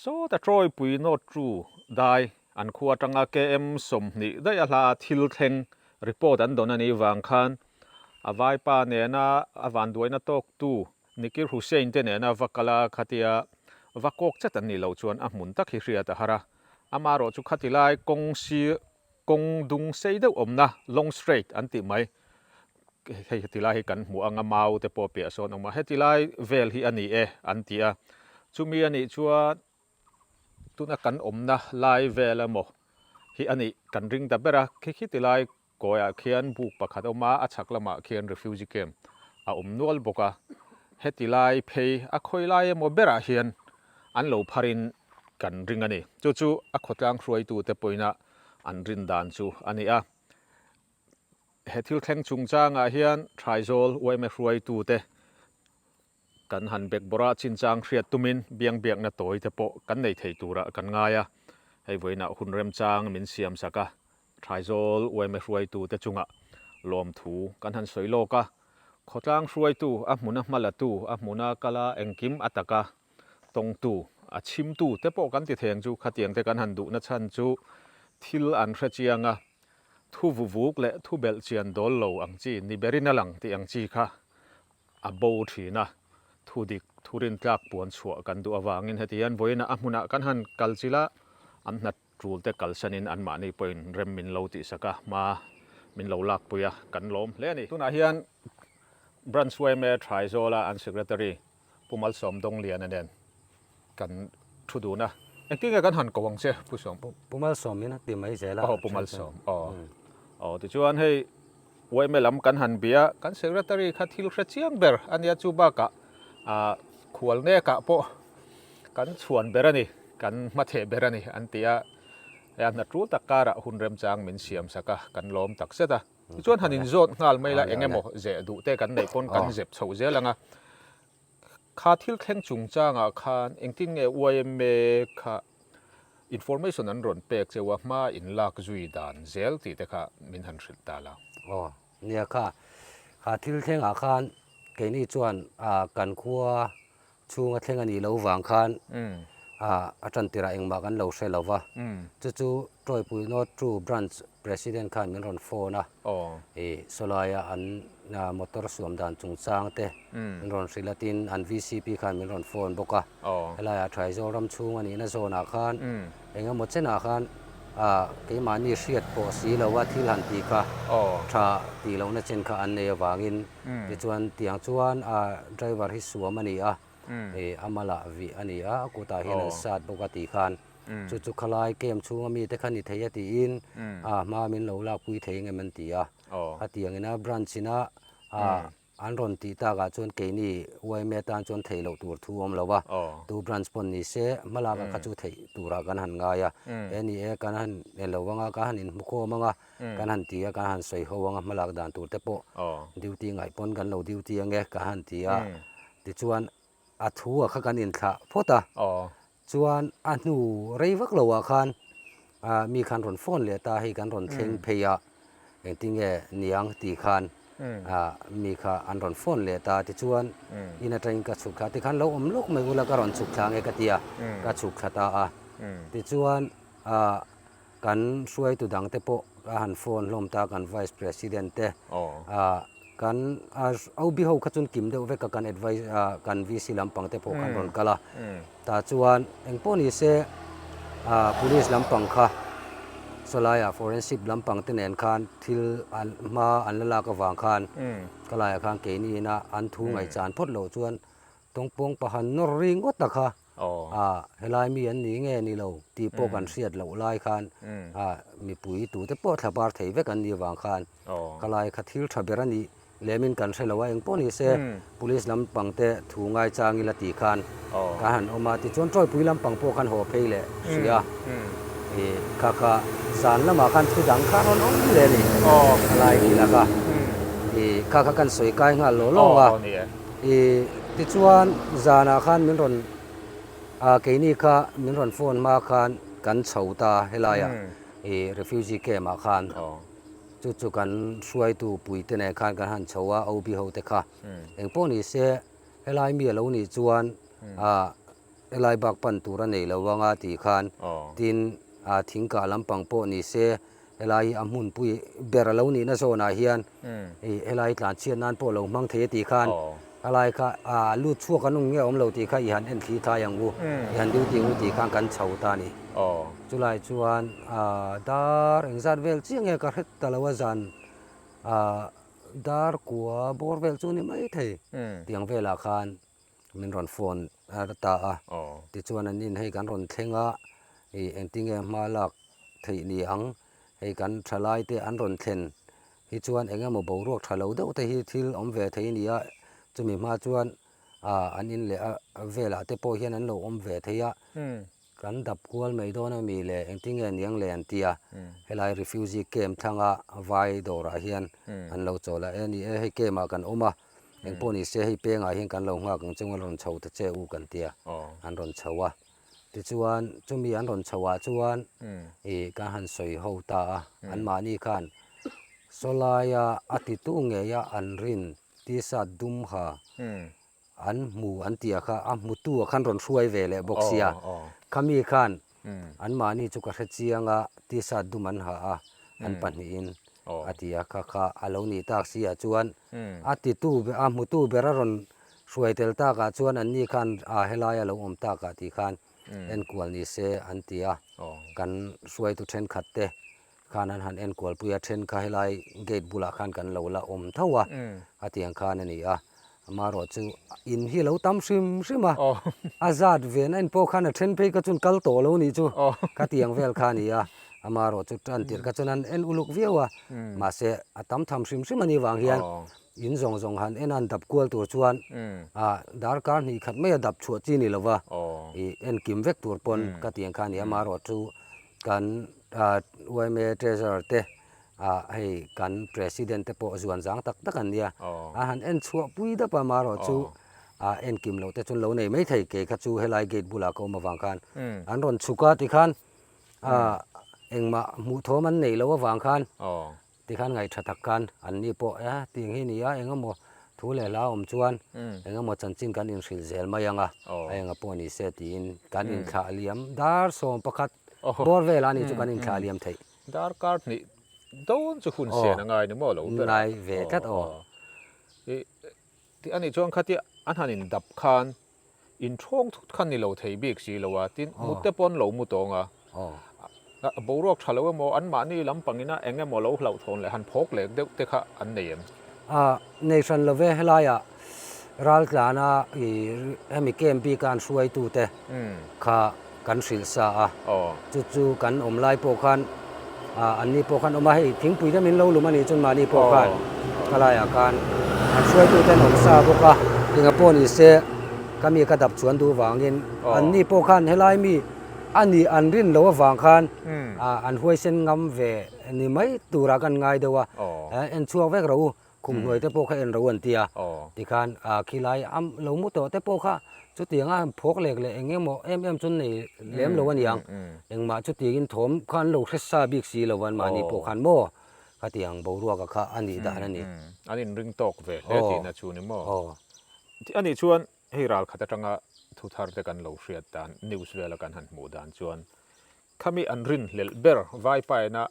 Sawta Trawipui North Tru dai an khua atanga KM 20 daih a hla thil thleng report an dawn a nih vang khan a vaipa nena a vanduaina tawktu Nikir Hussain te nena va kal a, khatia va kawk chat an nih loh chuan a hmun tak hi hriat a har a. Amaherawh chu khati lai kawng sir, kawng dung sei deuh awmna, long straight an tih mai, hei heti lai hi kan hmuh anga mau te pawh piah sawn awm a, heti lai vel hi a ni e an ti a. Chumi a nih chuan tuna kan awmna lai vel emaw hi a nih kan ring ta ber a, khi khiti lai Kawiah khian buk pakhat a awm a, a chhak lamah khian refugee camp a awm nual bawk a. Heti lai phei a khawi lai emaw berah hian an lo pharin kan ring a ni. Chu chu a khawtlang hruaitute pawhin an rin dan chu a ni a. He thil thleng chungchangah hian Thaizawl yma hruaitute Kan han bekbawrh a chinchang hriat tumin biangbiakna tawi te pawh kan nei thei turah kan ngai a, hei vawiinah hun remchang min siam sak a, Thaizawl yma hruaitu te chungah lawmthu kan han sawi lawk a, khawtlang hruaitu, a hmuna hmalatu, a hmuna kala engkim a taka tawngtu, a chhimtu te pawh kan ti thei ang chu, khatiang te kan han duhna chhan chu thil an hre chiang a, thu vuvuk leh thu belh chian dawl lo ang chi ni berin a lang tih ang chi kha a bo thin a, thu dik, thu rintlak puan chhuah kan duh avangin heti hian vawiinah a hmunah kan han kal chilh a, an hna tul te kalsanin anmahni pawhin rem min lo tihsak a, hma min lo lakpui a, kan lawm hle a ni. Tunah hian Branch yma Thaizawla an Secretary Pu Malsawm Dongliana nen kan thu dun a, engtin nge kan han ko ang che Pu Sawm? Pu Malsawm in a ti mai zel a. Aw Pu Malsawm, aw. Aw tichuan hei yma lam kan han bia, kan Secretary kha thil hre chiang ber a nia chu bakah ah khual nekah pawh kan chhuan ber a ni, kan hmatheh ber a ni an ti a, hei a hna tul tak karah hun remchang min siam sak a, kan lawm tak zet a. Tichuan han inzawt nghal mai la eng emaw zeh duh te kan neih pawn kan zep chho zel ang a. Kha thil thleng chungchangah khan engtin nge yma kha information an rawn pek cheu a, hma in lak zui dan zel tih te kha min han hrilh ta la. Aw, nia kha, kha thil thlengah khan keini chuan kan khua chhunga thleng a nih loh vang khan a tan tirah engmah kan lo hre lo va, chu chu Tawipui North Two Branch President khan min rawn phone a, ih sawlaia an motor suam dan chungchang te min rawn hrilh a, tin an VCP khan min rawn phone bawk a, helaiah Thaizawl ram chhung a nihna zawnah khan eng emaw chenah khan keimahni hriat pawh si lo a thil han tih kha tha tih lohna chen kha an nei avangin tichuan tiang chuan driver hi suam a ni a, ih a malah vih a ni a, a kutah hian an sat bawk a tih khan. Chu chu khalai camp chhunga mite kha ni thei a tiin a hma min lo lakpui thei engem an ti a. A tiangin a branch ina an rawn tih takah chuan keini yma tan chuan theih loh tur thu awm lo a, tu branch pawn ni se hmalakah kha chu theih turah kan han ngai a. He ni e kan han en lo anga kan han inhmukhawm anga kan han ti a kan han sawi ho anga hmalak dan tur te pawh duty ngaih pawn kan lo duty ange kan han ti a. Tichuan a thu ah kha kan inthlah phawt a, chuan a hnu rei vak lo ah khan mi khan rawn phone leh ta hei kan rawn thleng phei a engtinge niang tih khan mi kha an rawn phone leh ta tichuan in atangin ka chhuk thla tikhan lo awm lawk mai ula ka rawn chhuk thla ange ka ti a ka chhuk thla ta a tichuan Kan hruaitu dangte pawh a han phone hlawm ta, kan Vice President te, kan OB ho kha chuan kim deuh vek a, kan advice kan VC lampang te pawh khan rawn kal a, tah chuan engpawh ni se Police lampang kha sawlaiah forensic lampang te nen khan thil an hma an la lak avang khan ka laiah khan keini ina an thu ngaihchan phawt loh chuan tawngpawng pahan nawr ri ngawt ta kha. A, helai mi an ni nge ni lo tih pawh kan hriat loh lai khan a mipui tute pawh thla bar thei vek an nih avang khan khalai kha thil tha ber a nih Lemin kan hre lo a, engpawh ni se Police lampang te thu ngaichang ila tih khan kan han awm a, tichuan Tawipui lampang pawh khan haw phei leh hrih a, ih kha kha zan lamah khan thu dang kha rawn awm leh a ni, a lai tih la kha, ih kha kha kan sawi kai nghal law law a, ih tichuan zanah khan min rawn ah keini kha min rawn phone hma khan kan chho ta helaiah ih refugee camp ah khan. Chu chu kan hruaitu puite nen khan kan han chho a, OB ho te kha. Engpawh ni se, helai mi a lo nih chuan ah helai bak pan tur a nei lo anga tih khan tin ah thingkah lampang pawh ni se, helai hi a hmunpui ber a lo nihna zawnah hian ih helai tlan chhiat nan pawh lo hmang thei a tih khan helai kha ah lut chhuak an awm nge awm lo tih kha i han en thli thai ang u, i han duty ang u tih khan kan chho ta a ni. Chulai chuan dar engzat vel chiah nge ka hret ta lo a zan dar kua bawr vel chu ni mai thei tiang velah khan min rawn phone ta a tichuan an in hei kan rawn thleng a ih engtinge hma lak theih ni ang hei kan thalai te an rawn thlen hi chuan eng emaw boruak tha lo deuh te hi thil awm ve thei a ni a chumi hma chuan an in leh a velah te pawh hian an lo awm ve thei a. Kan dap kual mai dawn a mi le engtinge niang le an ti a, helai refugee camp thlanga vai dawrah hian an lo chawl a, e ni e hei camp ah kan awm a, engpawh ni se hei pengah hian kan lo nghak ang chunga rawn chho ta che u kan ti a, an rawn chho a, tichuan chumi an rawn chho ah chuan ih kan han sawi ho ta a, anmahni khan sawlaia a titu ngeia an rin t-shirt dum ha An hmu an tih ah kha a hmutu ah khan rawn hruai ve leh bawk sia. Khami khan anmahni chu ka hre chiang a, t-shirt dum an ha a, an pahnihin a ti a, kha kha a lo nih tak si ah chuan a titu a hmutu ber a rawn hruai tel tak ah chuan anni khan a helai a lo awm tak ah tih khan enkual ni se an ti a, kan hruaitu thenkhat te khan an han enkual pui a, then kha helai gate bulah khan kan lo la awm tho a, a tiang khan a ni a, amaherawh chu in hi a lo tam hrim hrim a, a zat ven a en pawh khan a then phei kha chuan kal tawh lo nih chu ka tiang vel kha a ni a, amaherawh chu tan tirh kha chuan an en uluk viau a, mahse a tam tham hrim hrim a nih vang hian in zawng zawng han en a an dap kual tur chuan ah darkar hnih khat mai a dap chhuah chi ni lova ih en kim vek tur pawn ka tiang kha a ni a, amaherawh chu kan yma treasurer te ah hei kan president te pawh zuan zang tak tak an nia a han en chhuah pui dap a amaherawh chu ah en kim loh te chuan lo nei mai thei kei kha chu helai gate bulah ka awm avang khan an rawn chhuk a tikhan ah engmah hmuh thawm an neih loh avang khan Tikhan ngaihṭha tak khan an ni pawh e tiang hi ni a, eng emaw thu leh hla awm chuan eng emaw chanchin kan inhrilh zel mai ang a, a enga pawh ni se tiin kan inthlah liam dar 11 bawr velah a nih chu kan inthlah liam theih. Darkar hnih dawn chu hun sian a ngai ni maw lo ber a? Ngai ve tlat aw. Tih a nih chuan khatia an han indap khan Inthawng thut kha ni lo thei bik si lo a, tin mut te pawh an lo mu tawng a. Boruak tha lo emaw anmahni lampangin a eng emaw lo hlauhthawn leh han phawk lek deuh te kha an nei em? A, nei hran lo ve, helaiah raltlana i hemi camp bika an hruaitute kha kan hrilh sa a, chu chu kan awm lai pawh khan anni pawh khan awm a, hei thingpui te min lo lum a nih chuan mahni pawh khan ka laiah khan an hruaitute an awm sa bawk a, enga pawh ni se ka mi ka dap chuan duh vangin anni pawh khan helai mi a nih an rin loh avang khan an huaisen ngam ve ni mai turah kan ngai deuh a, en chhuak vek rawh u. Khum hnuai te pawh kha en ro an ti a, tikhan khilai a lo mu tawh te pawh kha chutianga phawk lek leh eng emaw em em chu an nei lem lo a niang, engmah chutiangin thawm kha an lo hre sa bik si lo an mahni pawh khan maw khatiang boruaka kha a nih dan a ni. An inring tawk ve hle tihna chu ni maw? A nih chuan hei ral khat atanga thu thar te kan lo hriat dan news vela kan han hmuh dan chuan Khami an rinhlelh ber Vaipaina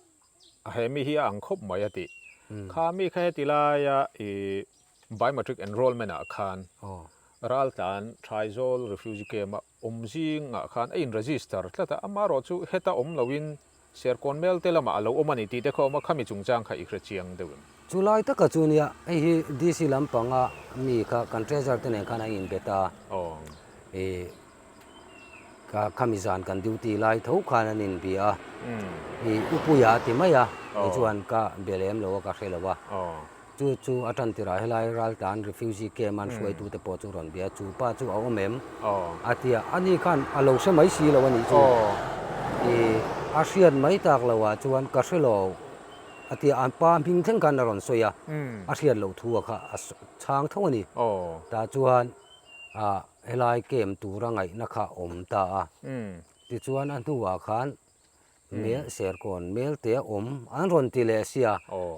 a he mi hi a ang khawp mai a tih. Kha mi kha heti laia i biometric enrollment ah khan raltlan Thaizawl refugee camp a awm zingah khan a in register tlat a, amaherawh chu heta awm loin Serkawn mel te lamah a lo awm a ni tih te kha a awm a, khami chungchang kha i hre chiang deuh em? Chu lai taka chu nia, hei hi DC lampanga mi kha kan treasurer te nen khan a inbe ta. I Ka khami zan kan duty lai tho khan an inbia a, i upuia a ti mai a, kei chuan ka be lem lo a, ka hre lo a. Chu chu a tan tirah helai raltlan refugee camp an hruaitute pawh chu rawn bia, chu pa chu a awm em? A ti a, ani khan a lo hre mai si lo a nih chu. I a hriat mai tak lo ah chuan ka hre lo a ti a, an pa hming thleng khan a rawn sawi a, a hriat loh thu a kha a chhang tho a ni. Tah chuan helai camp tura ngaihna kha a awm ta a, tichuan a hnuah khan Mel Serkawn mel te a awm an rawn ti leh sia,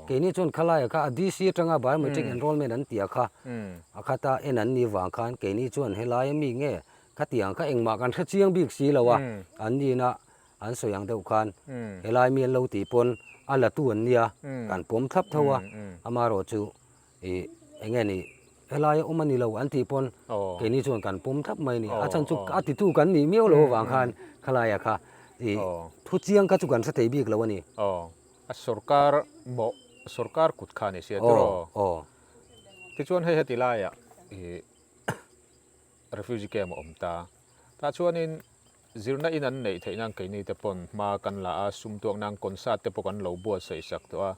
keini chuan khalaia kha a DC atanga biometric enrollment an tia kha a khata en an nih vang khan keini chuan helai ami nge khatiang kha engmah kan hre chiang bik si lo a, an nihna an sawi ang deuh khan helai mi an lo tih pawn a la tu an nia kan pawm thlap tho a, amaherawhchu Ih, eng nge ni, helai a awm a ni lo an tih pawn keini chuan kan pawm thlap mai a ni. A chhan chu a titu kan nih miau lo avang khan khalaia kha ih thu chiang kha chu kan hre thei bik lo a ni. Aw, a sorkar mawh, sorkar kut kha a ni sia tiraw? Aw. Tichuan hei heti laiah ih refugee camp a awm ta. Tah chuanin zirna in an neih theih nan keini te pawn hma kan la a, sum tuak nan concert te pawh kan lo buatsaih sak tawh a.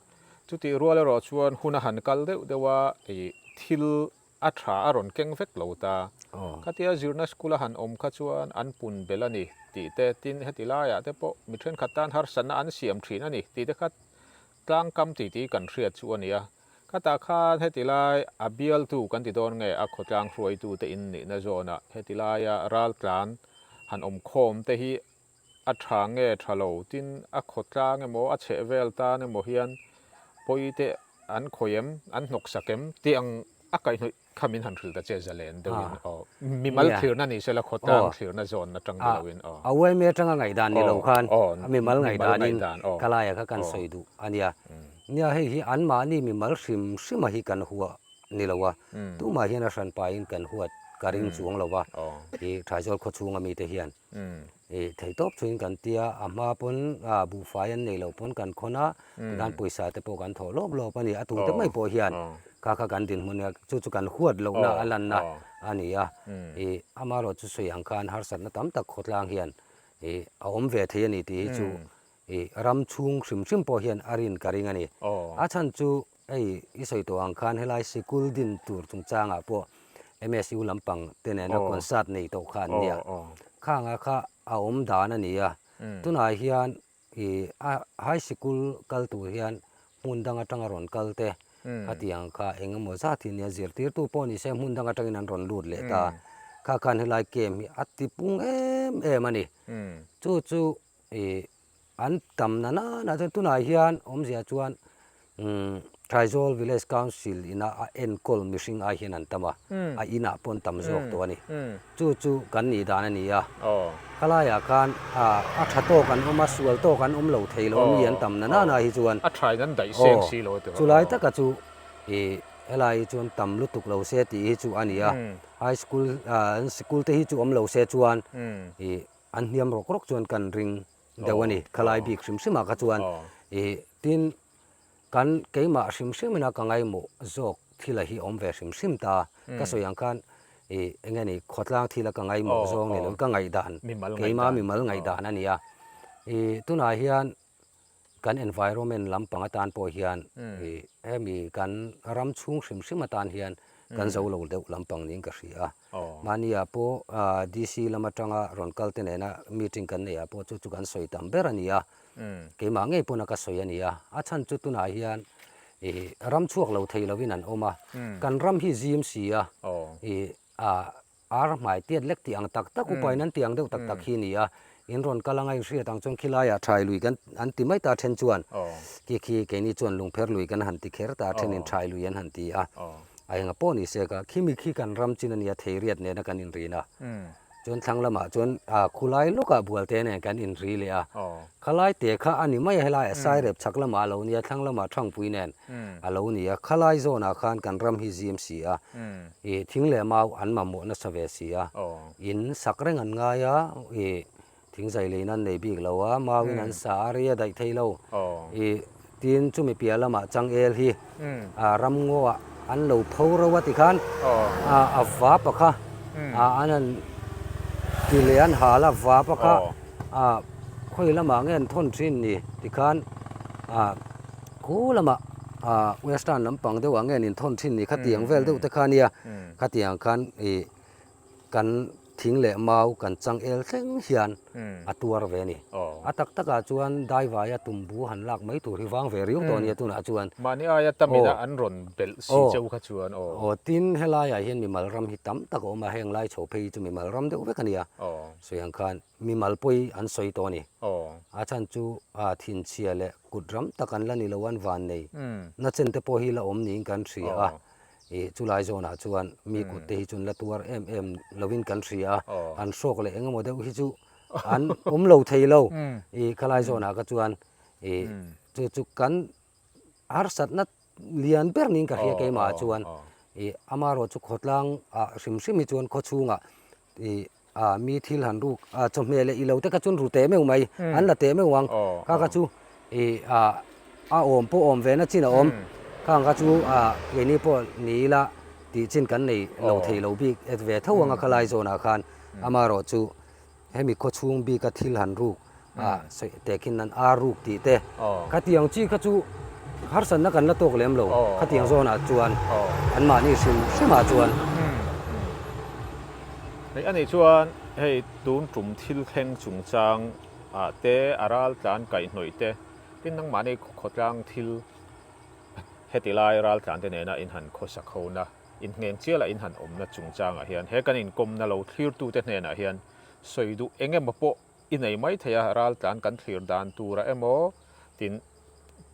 Chutih rual erawh chuan hun a han kal deuh deuh a, ih thil a tha a rawn keng vek lo ta. Khatia zirna school a han awm kha chuan an pun belh a ni tih te, tin heti laiah te pawh mi thenkhat tan harsatna an siam thin a ni tih te kha tlangkam titi kan hriat chu a ni a. Khatah khan heti lai a bialtu kan ti dawn nge a khawtlang hruaitute in nihna zawnah heti laia raltlan han awm khawm te hi a tha nge tha lo tin a khawtlang emaw a chheh vel tan emaw hian pawi te an khawih em an hnawk sak em tih ang a kaihhnawih kha min han hrilh ta che zalen deuhin aw mimal thlirna ni sela khawtlang thlirna zawn atang ni loin aw. A uaime atanga ngaihdan ni lo khan a mimal ngaihdanin khalaia kha kan sawi duh a nia. Nia hei hi anmahni mimal hrim hrima hi kan huah ni lo a, tumah hian a hranpain kan huat ka ring chuang lo va, i Thaizawl khawchhunga mite hian i theihtawp chuin kan tia, a hma pawn buhfai an nei lo pawn kan khawn a, tikhan pawisa te pawh kan thawh lawp lawp a ni, a tute mai pawh hian kha kha kan dinhmun a, chu chu kan huat lohna a lanna a ni a, i amaherawhchu sawi ang khan harsatna tam tak khawtlang hian i a awm ve thei a ni tih hi chu I ram chhung hrim hrim pawh hian a rin ka ring a ni. A chhan chu hei i sawi tawh ang khan helai sikul din tur chungchangah pawh MSU lampang te nena concert nei tawh kha an nia. Khanga kha a awm dan a ni a. Tunah hian i a high sikul kal tur hian hmun dang atanga rawn kal te khatiang kha eng emaw zat hi nia zirtirtu pawh ni se hmun dang atangin an rawn lut leh ta. Kha khan helai camp hi a tipung em em a ni. Chu chu Ih an tam na nana chuan tunah hian awmzia chuan umm Thaizawl Village Council ina a enkawl mihring ai hian an tam a, a inah pawh an tam zawk tawh a ni. Chu chu kan nih dan a ni a, khalaiah khan a tha tawk an awm a, sual tawk an awm lo thei lo a mi an tam na nana hi chuan aw chulai taka chu ih helai hi chuan tam lutuk lo se tih hi chu a ni a, high school an sikul te hi chu awm lo se chuan ih An hniam rawk rawk chuan kan ring deuh a ni. Khalai bik hrim hrimah kha chuan ih tin kan keimah hrim hrimina ka ngaimawh zawk thil a hi awm ve hrim hrim ta. Ka sawi ang khan ih eng nge ni khawtlang thila ka ngaimawh zawng ni loin ka ngaihdan keimah mimal ngaihdan a ni a. Ih tunah hian kan environment lampang atan pawh hian ih hemi kan ram chhung hrim hrim atan hian kan zo lo deuh lampang niin ka hria a. Mahnia pawh DC lam atanga rawn kal te nena meeting kan neih ah pawh chu chu kan sawi tam ber a ni a, keimah ngei pawn a ka sawi a ni a, a chhan chu tunah hian ih ram chhuak lo thei lovin an awm a, kan ram hi zim si a, ih ar hmai tiat lek tih ang tak tak upain an tih ang deuh tak tak hi a ni a, in rawn kal anga in hriat ang chuan khilaiah thai lui kan an ti mai ta a then chuan khi khi keini chuan lungpher lui kan han ti kher ta a thenin thai lui an han ti a, a enga pawh ni se ka khimi khi kan ram chin a nia theiriat nena kan inrin a, chuan thlang lamah chuan khulai lawkah bualte nen kan inri leh a, khalai te kha a ni mai a helaiah sairep chhak lamah a lo nia thlang lamah thangpui nen a lo ni a, khalai zawnah khan kan ram hi zim si a, ih thing leh mau an mamawh nasa ve si a, in sak reng an ngai a, ih thing zai lein an nei bik lo a, mauin an sa a, rei a daih thei lo, ih tin chumi piah lamah changel hi ramngaw ah an lo pho ro a tikhan a vap a kha an han ti leh an hal a, vap a kha khawi lamah nge an thawn thin ni tikhan khu lamah. Ah western lampang deuh ah nge an inthawn thin ni khatiang vel deuh te kha ania khatiang khan ih kan thing leh mau kan chang el thleng hian a tuar ve a ni. A tak tak ah chuan daivaia tumbu han lak mai tur hi vang ve riau tawh a nia tunah chuan. Mahni aia tamina an rawn belh si cheu kha chuan aw. Aw tin helai ah hian mimal ram hi tam tak a awm a heng lai chho phei hi chu mimal ram deuh vek a nia sawi ang khan. Mimal pawi an sawi tawh a ni. A chhan chu thinchhia leh kut ram tak an la ni lo an van nei. Na chen te pawh hi la awm niin kan hria a. Ih chulai zawnah chuan mi kut te hi chu an la tuar em em lovin kan hria a. An hrawk leh eng emaw deuh hi chu an awm lo thei lo. Ih khalai zawnah kha chuan ih chu chu kan harsatna lian ber niin ka hria keimah chuan. Ih amaherawhchu chu khawtlang ah hrim hrim hi chuan khawchhungah ih a mi thil han ruk a chawhmeh leh ilo te kha chuan ru teh meuh mai an la teh meuh ang kha kha chu ih a a awm pawh awm ve na chin a awm khang kha chu a keini pawh ni ila tih chin kan nei lo thei lo bik et ve tho ang a khalai zawnah khan amaherawh chu hemi khawchhung bika thil han ruk a sawi tehkhin nan ar ruk tih te khatiang chi kha chu harsatna kan la tawk lem lo khatiang zawnah chuan anmahni hrim hrimah chuan. Hei a nih chuan hei tun tum thil thleng chungchang ah te a ral tlan kaihhnawih te tin nangmahni khawtlang thil heti lai ral tlan te nena in han khawsak ho na inhneng chial a in han awmna chungchangah hian he kan inkawmna lo thlirtute hnenah hian sawi duh eng emaw pawh I nei mai thei a, ral tlan kan thlir dan tura emaw tin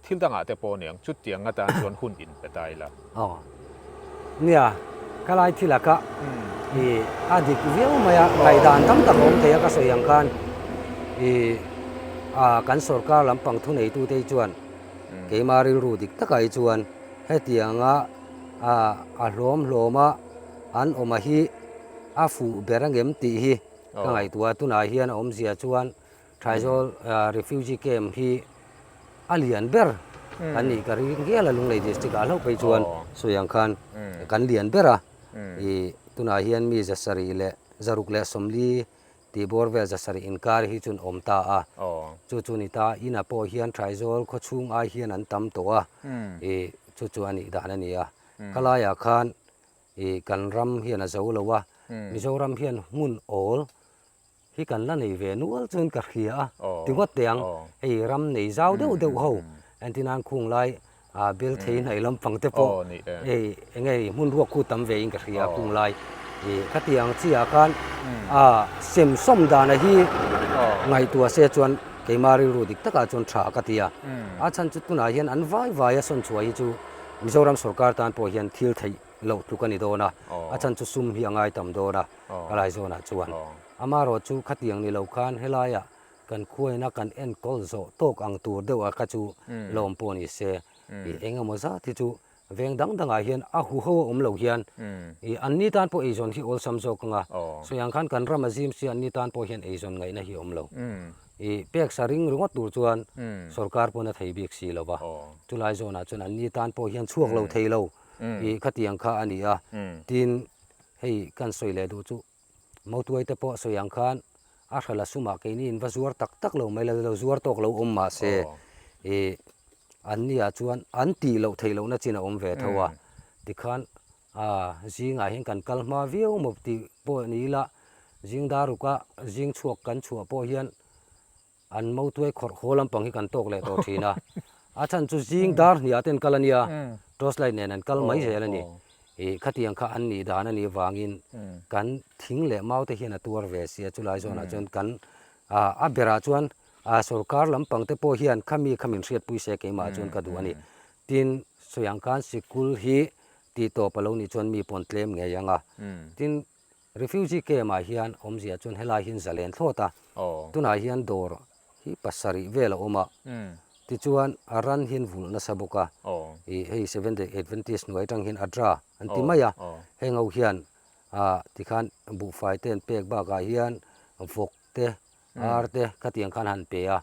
thil dangah te pawh aniang, chutiang atan chuan hun in pe ta ila. Aw. Nia, ka lai thil a ka i a dik viau mai a, ngaihdan tam tak a awm thei a ka sawi ang khan i a kan sorkar lampang thuneitute hi chuan keima rilru dik takah hi chuan hetianga a a hlawm hlawma an awm a hi a fuh ber angem tih hi Ka ngaihtuah a, tunah hian a awmzia chuan Thaizawl Refugee Camp hi a lian ber kan nih ka ring hial a, Lunglei District ah hlauh phei chuan sawi ang khan kan lian ber a, ih tunah hian mi 700 leh 640 tih bawr vel 700 inkar hi chuan awm ta a, chu chu ni ta, inah pawh hian Thaizawl khawchhung ai hian an tam tawh a, ih chu chu a nih dan a ni a, khalaiah khan I kan ram hian a zo lo a, Mizoram hian hmun awl hi kan la nei ve nual chuan ka hria a, ti ngawt teh ang, hei ram nei zau deuh deuh ho, entirnan khung lai ah bel thei hnaih lampang te pawh hei eng nge hmun ruak khu tam ve in ka hria a khung lai i khatiang chi ah khan a sem sawm dana hi ngaihtuah se chuan keimah rilru dik takah chuan tha ka ti a, a chhan chu tunah hian an vai vai a sawn chhuah hi chu Mizoram sorkar tan pawh hian thil theih loh tluk a ni dawn a, a chhan chu sum hi a ngai tam dawn a, ka lai zawnah chuan. Amaherawhchu khatiang ni lo khan helaiah kan khuaina kan enkawl zawh tawk ang tur deuh a kha chu lawm pawh ni se, ih eng emaw zat hi chu veng dang dangah hian a huho a awm lo hian ih anni tan pawh eizawn hi awlsam zawk ang a, sawi ang khan kan ram a zim si anni tan pawh hian eizawn ngaihna hi a awm lo. I pek sa ring ringawt tur chuan sorkar pawn a thei bik si lo va, chulai zawnah chuan anni tan pawh hian chhuak lo thei lo i khatiang kha a ni a. Tin, hei kan sawi leh duh chu Mautuai te pawh sawi ang khan a hrala sumah keini in va zuar tak tak lo mai la, lo zuar tawk lo awm mah se i anni ah chuan an tih loh theih lohna chin a awm ve tho a, tikhan A, zingah hian kan kal hma viau maw tih pawh ni ila, zing daruka zing chhuak kan chhuah pawh hian an motuai khawrh haw lampang hi kan tawk leh tawh thin a. A chhan chu zing dar hniah ten kal a nia, torch light nen an kal mai zel a ni. Ih, khatiang kha an nih dan a nih vangin kan thing leh mau te hian a tuar ve sia, chulai zawnah chuan kan, a berah chuan sorkar lampang te pawh hian khami kha min hriatpui se keimah chuan ka duh a ni. Tin, sawi ang khan sikul hi tih tawp a lo nih chuan mi pawn tlem ngei ang a. Tin, refugee camp ah hian awmzia chuan helai hian zalen thlawt a. Tunah hian dawr hi pasarih vel a awm a. Tichuan a ran hian vulh nasa bawk a. Ih hei Seventh Day Adventist hnuai atang hian ADRA an ti mai a. Heng ho hian ah tikhan buhfai te an pek bakah hian vawk te, ar te khatiang khan han pe a.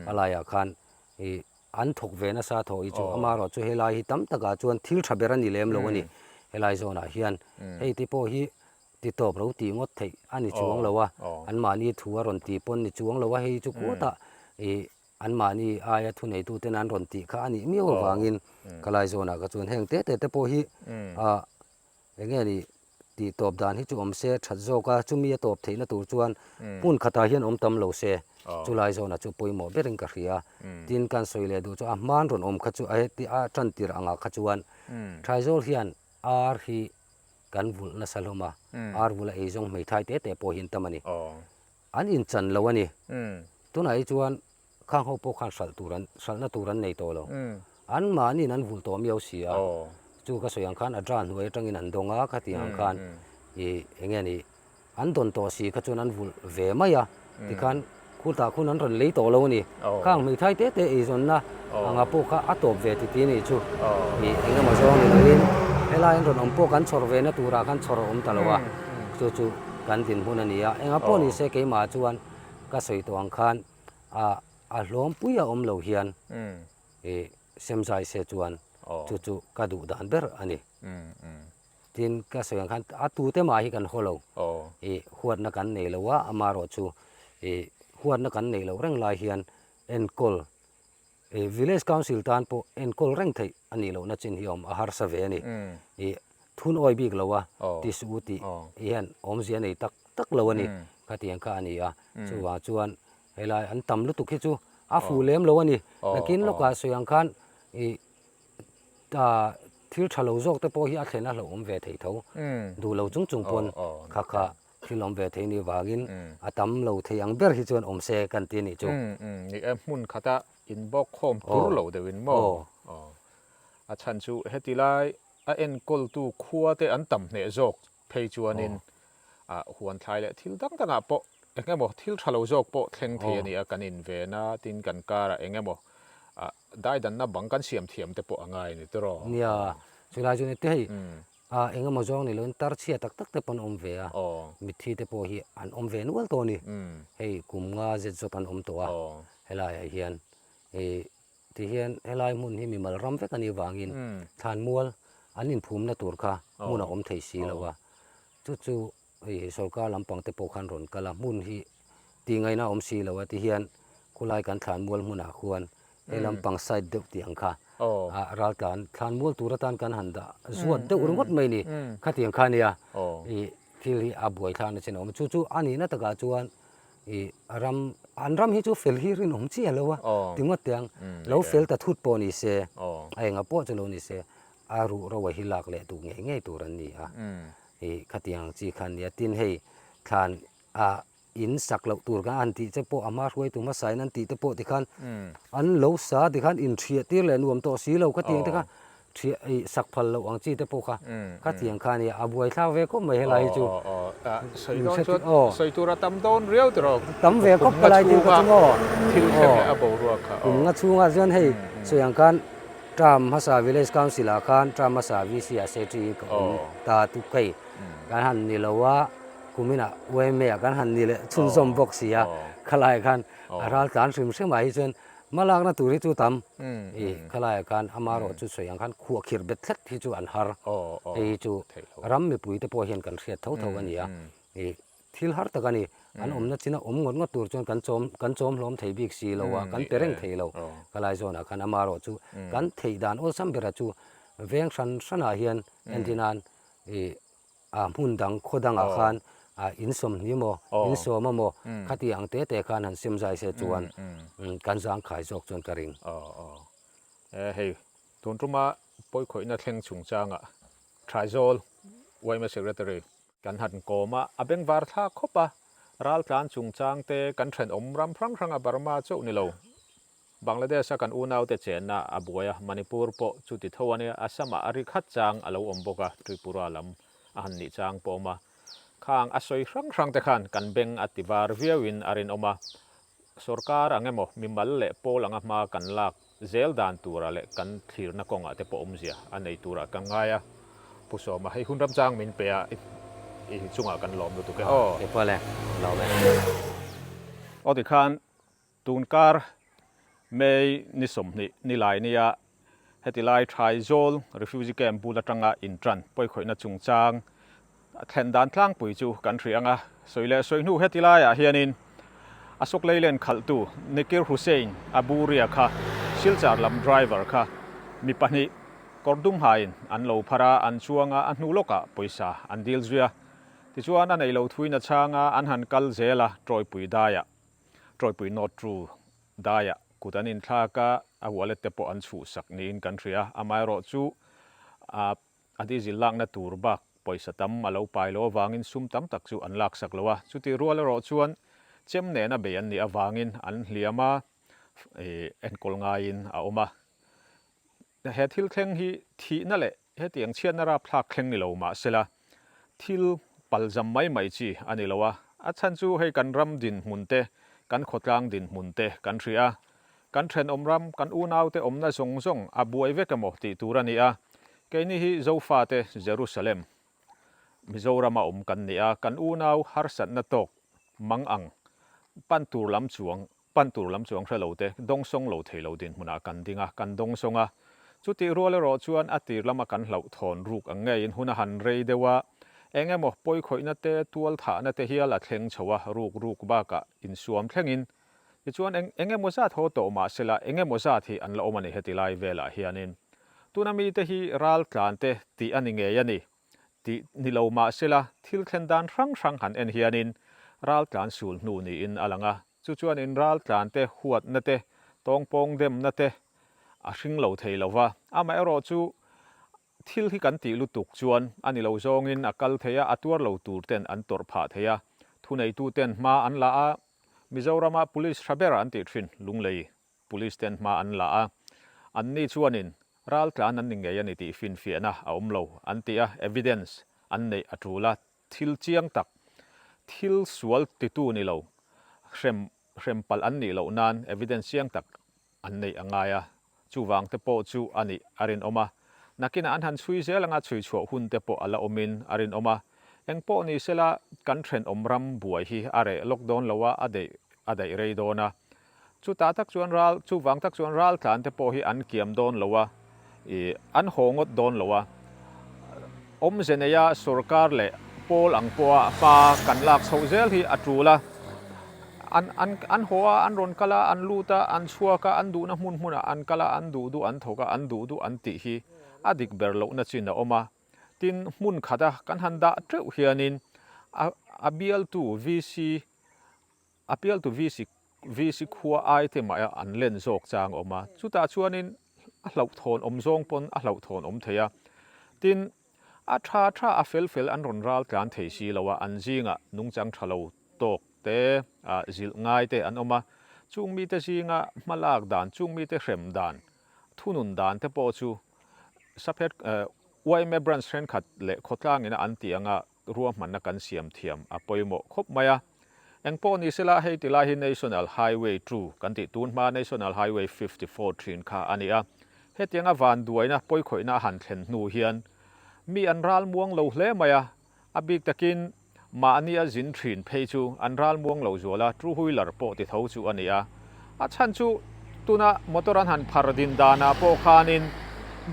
A laiah khan ih An thawk ve nasa thaw hi chu amaherawh chu helai hi tam takah chuan thil tha ber a ni lem lo a ni. Helai zawnah hian hei te pawh hi ti tawp lo tih ngawt theih a ni chuang lo a, anmahni thu a rawn ti pawn ni chuang lo a, hei chu kutah ih Anmahni aia thuneituten an rawn tih kha a nih miau avangin ka lai zawnah ka chuan heng te te te pawh hi ah eng nge ni tih tawp dan hi chu awm se that zawk a, chumi a tawp theihna tur chuan hmun khatah hian awm tam lo se chulai zawnah chu pawimawh berin ka hria. Tin kan sawi leh duh chu a hman rawn awm kha chu a heti a tan tirh angah kha chuan Thaizawl hian ar hi kan vulh nasa hlawm a, ar vula eizawng hmeithai te te pawh hi an tam a ni. An inchan lo a ni. Tunah hi chuan khang ho pawh khan hralh tur an hralhna tur an nei tawh lo. An mahniin an vulh tawh miau si a. Chu ka sawi ang khan a dra hnuai atangin an dawng a, khatiang ang khan ih eng nge ni an dawn tawh si kha chuan an vulh ve mai a. Tikhan khutah khun an rawn lei tawh lo a ni. Khang hmeithai te te eizawnna anga pawh kha a tawp ve titi a nih chu. Ih eng emaw zawng ni loin helai an rawn awm pawh kan chhawr ve na turah khan chhawr a awm ta lo a. Chu chu kan dinhmun a ni a. Engah pawh ni se keimah chuan ka sawi tawh ang khan a a hlawmpui a awm lo hian ih semzai se chuan chu chu ka duh dan ber a ni. Tin ka sawi ang khan a tute mah hi kan haw lo ih huatna kan nei lo a, amaherawhchu ih huatna kan neih loh reng lai hian enkawl ih village council tan pawh enkawl reng theih a nih lohna chin hi a awm a harsa ve a ni. Ih thun awi bik lo a ti suh u tih hian awmzia nei tak tak lo a ni khatiang kha a ni a, chuvang chuan helai an tam lutuk hi chu a fuh lem lo a ni. Nakin lawkah sawi ang khan ih Thil tha lo zawk te pawh hi a thlen a hlauhawm ve thei tho. Duh lo chung chung pawn kha kha thil awm ve thei ni vangin a tam lo thei ang ber hi chuan awm se kan ti a nih chu. Ni e, hmun khata inbawk khawm tur lo deuhin maw? A chhan chu heti lai a enkawltu khua te an tam hneh zawk phei chuanin huan thlai leh thil dang dangah pawh eng emaw thil tha lo zawk pawh thleng thei a ni a, kan inven a, tin kan karah eng emaw daidanna bang kan siam thiam te pawh a ngai a ni tiraw? Nia, chulai chu ni te hei eng emaw zawng ni loin tarchhia tak tak te pawh an awm ve a, mitthi te pawh hi an awm ve nual tawh a ni, hei kum nga zet zawt an awm tawh a, helaiah hian Tihian helai hmun hi mimal ram vek a nih vangin thlanmual an inphumna tur kha hmun a awm thei si lo a, chu chu hei sorkar lampang te pawh khan rawn kal a, hmun hi tihngaihna a awm si lo a, tihian khulai kan thlanmual hmunah khuan he lampang side deuh tih ang kha ah raltlan thlanmual tur atan kan han dah zuat deuh ringawt mai ni, khatiang kha a nia ih thil hi a buaithlakna chin a awm a, chu chu a nihna takah chuan I ram, an ram hi chu fel hi rinawm chiah lo a, ti ngawt teh ang. Lo fel ta thut pawh ni se, a enga pawh chu lo ni se, a ruh ro a hi lak leh duh ngei ngei tur an ni a. I khatiang ang chi kha an ni a, tin hei thlan ah in sak loh tur kha an tih che pawh a hma hruaitu hmasa in an tih te pawh tikhan an lo sa tikhan inhriah tir leh nuam tawh si lo khatiang te kha Thiah ih sak phal loh ang chi te pawh kha khatiang kha a nia, a buai thlak ve khawp mai helai hi chu. Sawi dawn chuan sawi tur a tam dawn riau tiraw? Tam ve khawp ka lai tin ka chu maw? Thil thleng leh a boruak kha. Kum nga chhungah chuan hei sawi ang khan term hmasa village council ah khan term hmasa VC ah secretary in ka awm ta tuk hei kan han ni lo a, kuminah YMA ah kan han ni leh chhunzawm bawk si a, khalai khan a ral tlan hrim hrim ah hi chuan Hmalakna tur hi chu tam i khalaiah khan amarawh chu sawi ang khan khuahkhirh bet tlat hi chu an har. Hei hi chu ram mipui te pawh hian kan hriat tho tho a ni a, i thil har tak a ni. An awmna china awm ngawt ngawt tur chuan kan chawm kan chawm hlawm thei bik si lo a, kan pe reng thei lo khalai zawnah khan amarawh chu kan theih dan awlsam bera chu veng hran hranah hian entirnan i A hmun dang khaw dangah khan in sawmhnih maw, in sawm a maw, khati ang te te khan han sim zai se chuan kan zangkhai zawk chuan ka ring. Aw aw. E hei, tun tuma pawikhawihna thleng chungchangah Thaizawl yma Secretary kan han kawm a, a bengvar thlak khawp a, raltlan chungchang te kan thenawm ram hrang hranga Burma chauh ni lo. Bangladesh-a kan unaute chenna a buai a, Manipur pawh chuti tho a nia, Assam-ah a ri khat chang a lo awm bawk a, Tripura lam a han nih chang pawh awm a. Khang a sawi hrang hrang te khan kan beng a ti var viauin a rinawm a, sorkar ang emaw mimal leh pawl anga hma kan lak zel dan tura leh kan thlirna kawngah te pawh awmzia a nei turah kan ngai a. Pu Sawma, hei hun ramchang min pe a, i chungah kan lawm lutuk e aw. Keipawh le, lawm e. Aw tikhan Tunkar May ni 20 ni lai nia heti lai Thaizawl Refugee Camp bul atanga intan pawikhawihna chungchang thlen dan tlangpui chu kan hria ang a, sawi leh sawi hnu heti laiah hianin Ashok Leyland khalhtu Nikir Hussain Aburia kha Silchar lam driver kha mi pahnih kawr dum hain an lo phar a, an chuang a, a hnu lawkah pawisa an dil zui a. Tichuan a nei lo thuin a chhang a, an han kal zel a, Tawipui daiah, Tawipui North Ru daiah kut an inthlak a, a wallet te pawh an chhuhsak niin kan hria. Amaherawhchu a A diesel lakna tur bak pawisa tam a lo pai lo avangin sum tam tak chu an laksak lo a, chutih rual erawh chuan chem nena bei an nih avangin an hliam a, enkawl ngaiin a awm a. He thil thleng hi thihna leh hetiang chhiatna rapthlak thleng ni lo mahsela thil palzam mai mai chi a ni lo a, a chhan chu hei kan ram dinhmun te, kan khawtlang dinhmun te kan hria a, Kan thenawm ram, kan unaute awmna zawng zawng a buai vek emaw tih tur a ni a. Keini hi Zofate Jerusalem, Mizorama awm kan ni a, kan unau harsatna tawk mang ang pan tur lam chuang pan tur lam chuang hre lo te dawngsawng lo thei lo dinhmunah kan ding a, kan dawngsawng a. Chutih rual erawh chuan a tir lama kan hlauhthawn ruk ang ngeiin hun a han rei deuh a, eng emaw pawikhawihna te, tualthahna te hial a thleng chho a, ruk ruk bakah insuam thlengin Tichuan eng eng emaw zat haw tawh mah sela eng emaw zat hi an la awm a ni heti lai velah hianin. Tuna mite hi ral tlan te tih a ni ngei a ni tih ni lo mah sela thil thlen dan hrang hrang han en hianin ral tlan sul hnu niin a lang a. Chu chuanin ral tlan te huatna te, tawngpawng demna te a hring lo thei lo va. Amaherawhchu Thil hi kan tih lutuk chuan a ni lo zawngin a kal thei a, a tuar lo tur ten an tawrh phah thei a. Thuneitu ten hma an la a, Mizorama Police hra ber an tih thin Lunglei Police ten hma an la a. Anni chuanin raltlan an ni ngei a ni tih finfiahna a awm lo an ti a, evidence an neih a tul a, thil chiang tak, thil sual titu ni lo, hrem hrem palh an nih loh nan evidence chiang tak an neih a ngai a, chuvang te pawh chu a nih a rinawm a. Nakinah an han chhui zel anga chhui chhuah hun te pawh a la awmin a rinawm a. Eng pawh ni sela kan thenawm ram buai hi a reh lawk dawn lo a, a deih a daih rei dawn a. Chutah tak chuan ral chuvang tak chuan ral tlan te pawh hi an kiam dawn lo a, ih an haw ngawt dawn lo a. Awmze neia sorkar leh pawl ang pawha hma kan lak chhoh zel hi a tul a. An an an haw a, an rawn kal a, an lut a, an chhuak a, an duhna hmun hmunah an kal a, an duh duh an thawk a, an duh duh an tih hi a dik ber lohna chin a awm a. Tin, hmun khata kan han dah teuh hianin a a bialtu VC a bialtu VC VC khua ai te mah an len zawk chang a awm a. Chutah chuanin a hlauhthawn awm zawng pawn a hlauhthawn awm thei a. Tin, A tha tha a fel fel an rawn ral tlan thei si lo a, an zingah nungchang tha lo tawk te, zilh ngai te an awm a. Chung mite zinga hma lak dan, chung mite hrem dan, thunun dan te pawh chu Saphet yma branch thenkhat leh khawtlang ina an tih anga ruahmanna kan siam thiam a pawimawh khawp mai a. Engpawh ni sela hei ti lai hi National Highway 2 kan tih tun hma National Highway 54 thin kha a ni a. Hetianga vanduaina pawikhawihna a han thlen hnu hian mi an ral muang lo hle mai a, a bik takin mahni a zin thin phei chu an ral muang lo zual a, two wheeler pawh ti tho chu a ni a. A chhan chu tuna motor an han phar din danah pawh khanin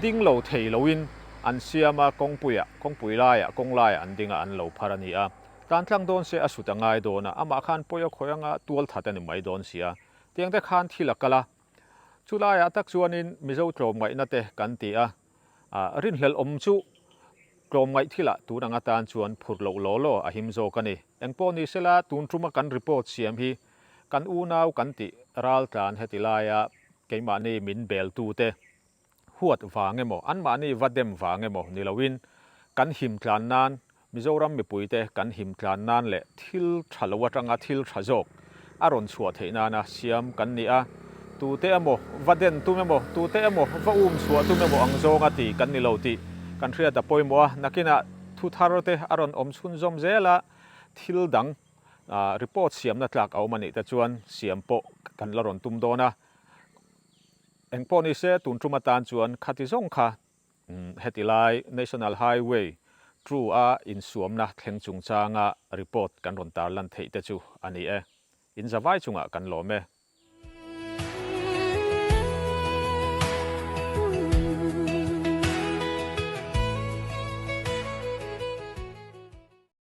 ding lo thei loin an siam a, kawngpuiah, kawngpui laiah, kawng laiah an ding a, an lo phar a ni a. Tlan tlang dawn se a sut a ngai dawn a, amah khan pawi a khawih anga tual that a ni mai dawn si a, tiang te khan thil a kal a. Chu laiah tak chuanin Mizo tlawmngaihna te kan ti a, rinhlelh awm chu tlawmngaih thilah tun ang atan chuan phur loh law law a him zawk a ni. Engpawh ni sela tun tuma kan report siam hi kan unau kan tih raltlan heti laia keimahni min beltute huat vang emaw, anmahni va dem vang emaw ni loin kan him tlan nan, Mizoram mipuite kan him tlan nan leh thil tha lo atanga thil tha zawk a rawn chhuah theih nana siam kan ni a. Tute emaw va den tum emaw, tute emaw va um chhuah tum emaw ang zawnga ti kan ni lo tih kan hriat a pawimawh a. Nakinah thu thar te a rawn awm chhunzawm zel a, thil dang report siamna tlak a awm a nih te chuan siam pawh kan la rawn tum dawn a. Engpawh ni se, tun tum atan chuan khati zawng kha heti lai National Highway True a insuamna thleng chungchanga report kan rawn tarlan theih te chu a ni e. In zavai chungah kan lawm e.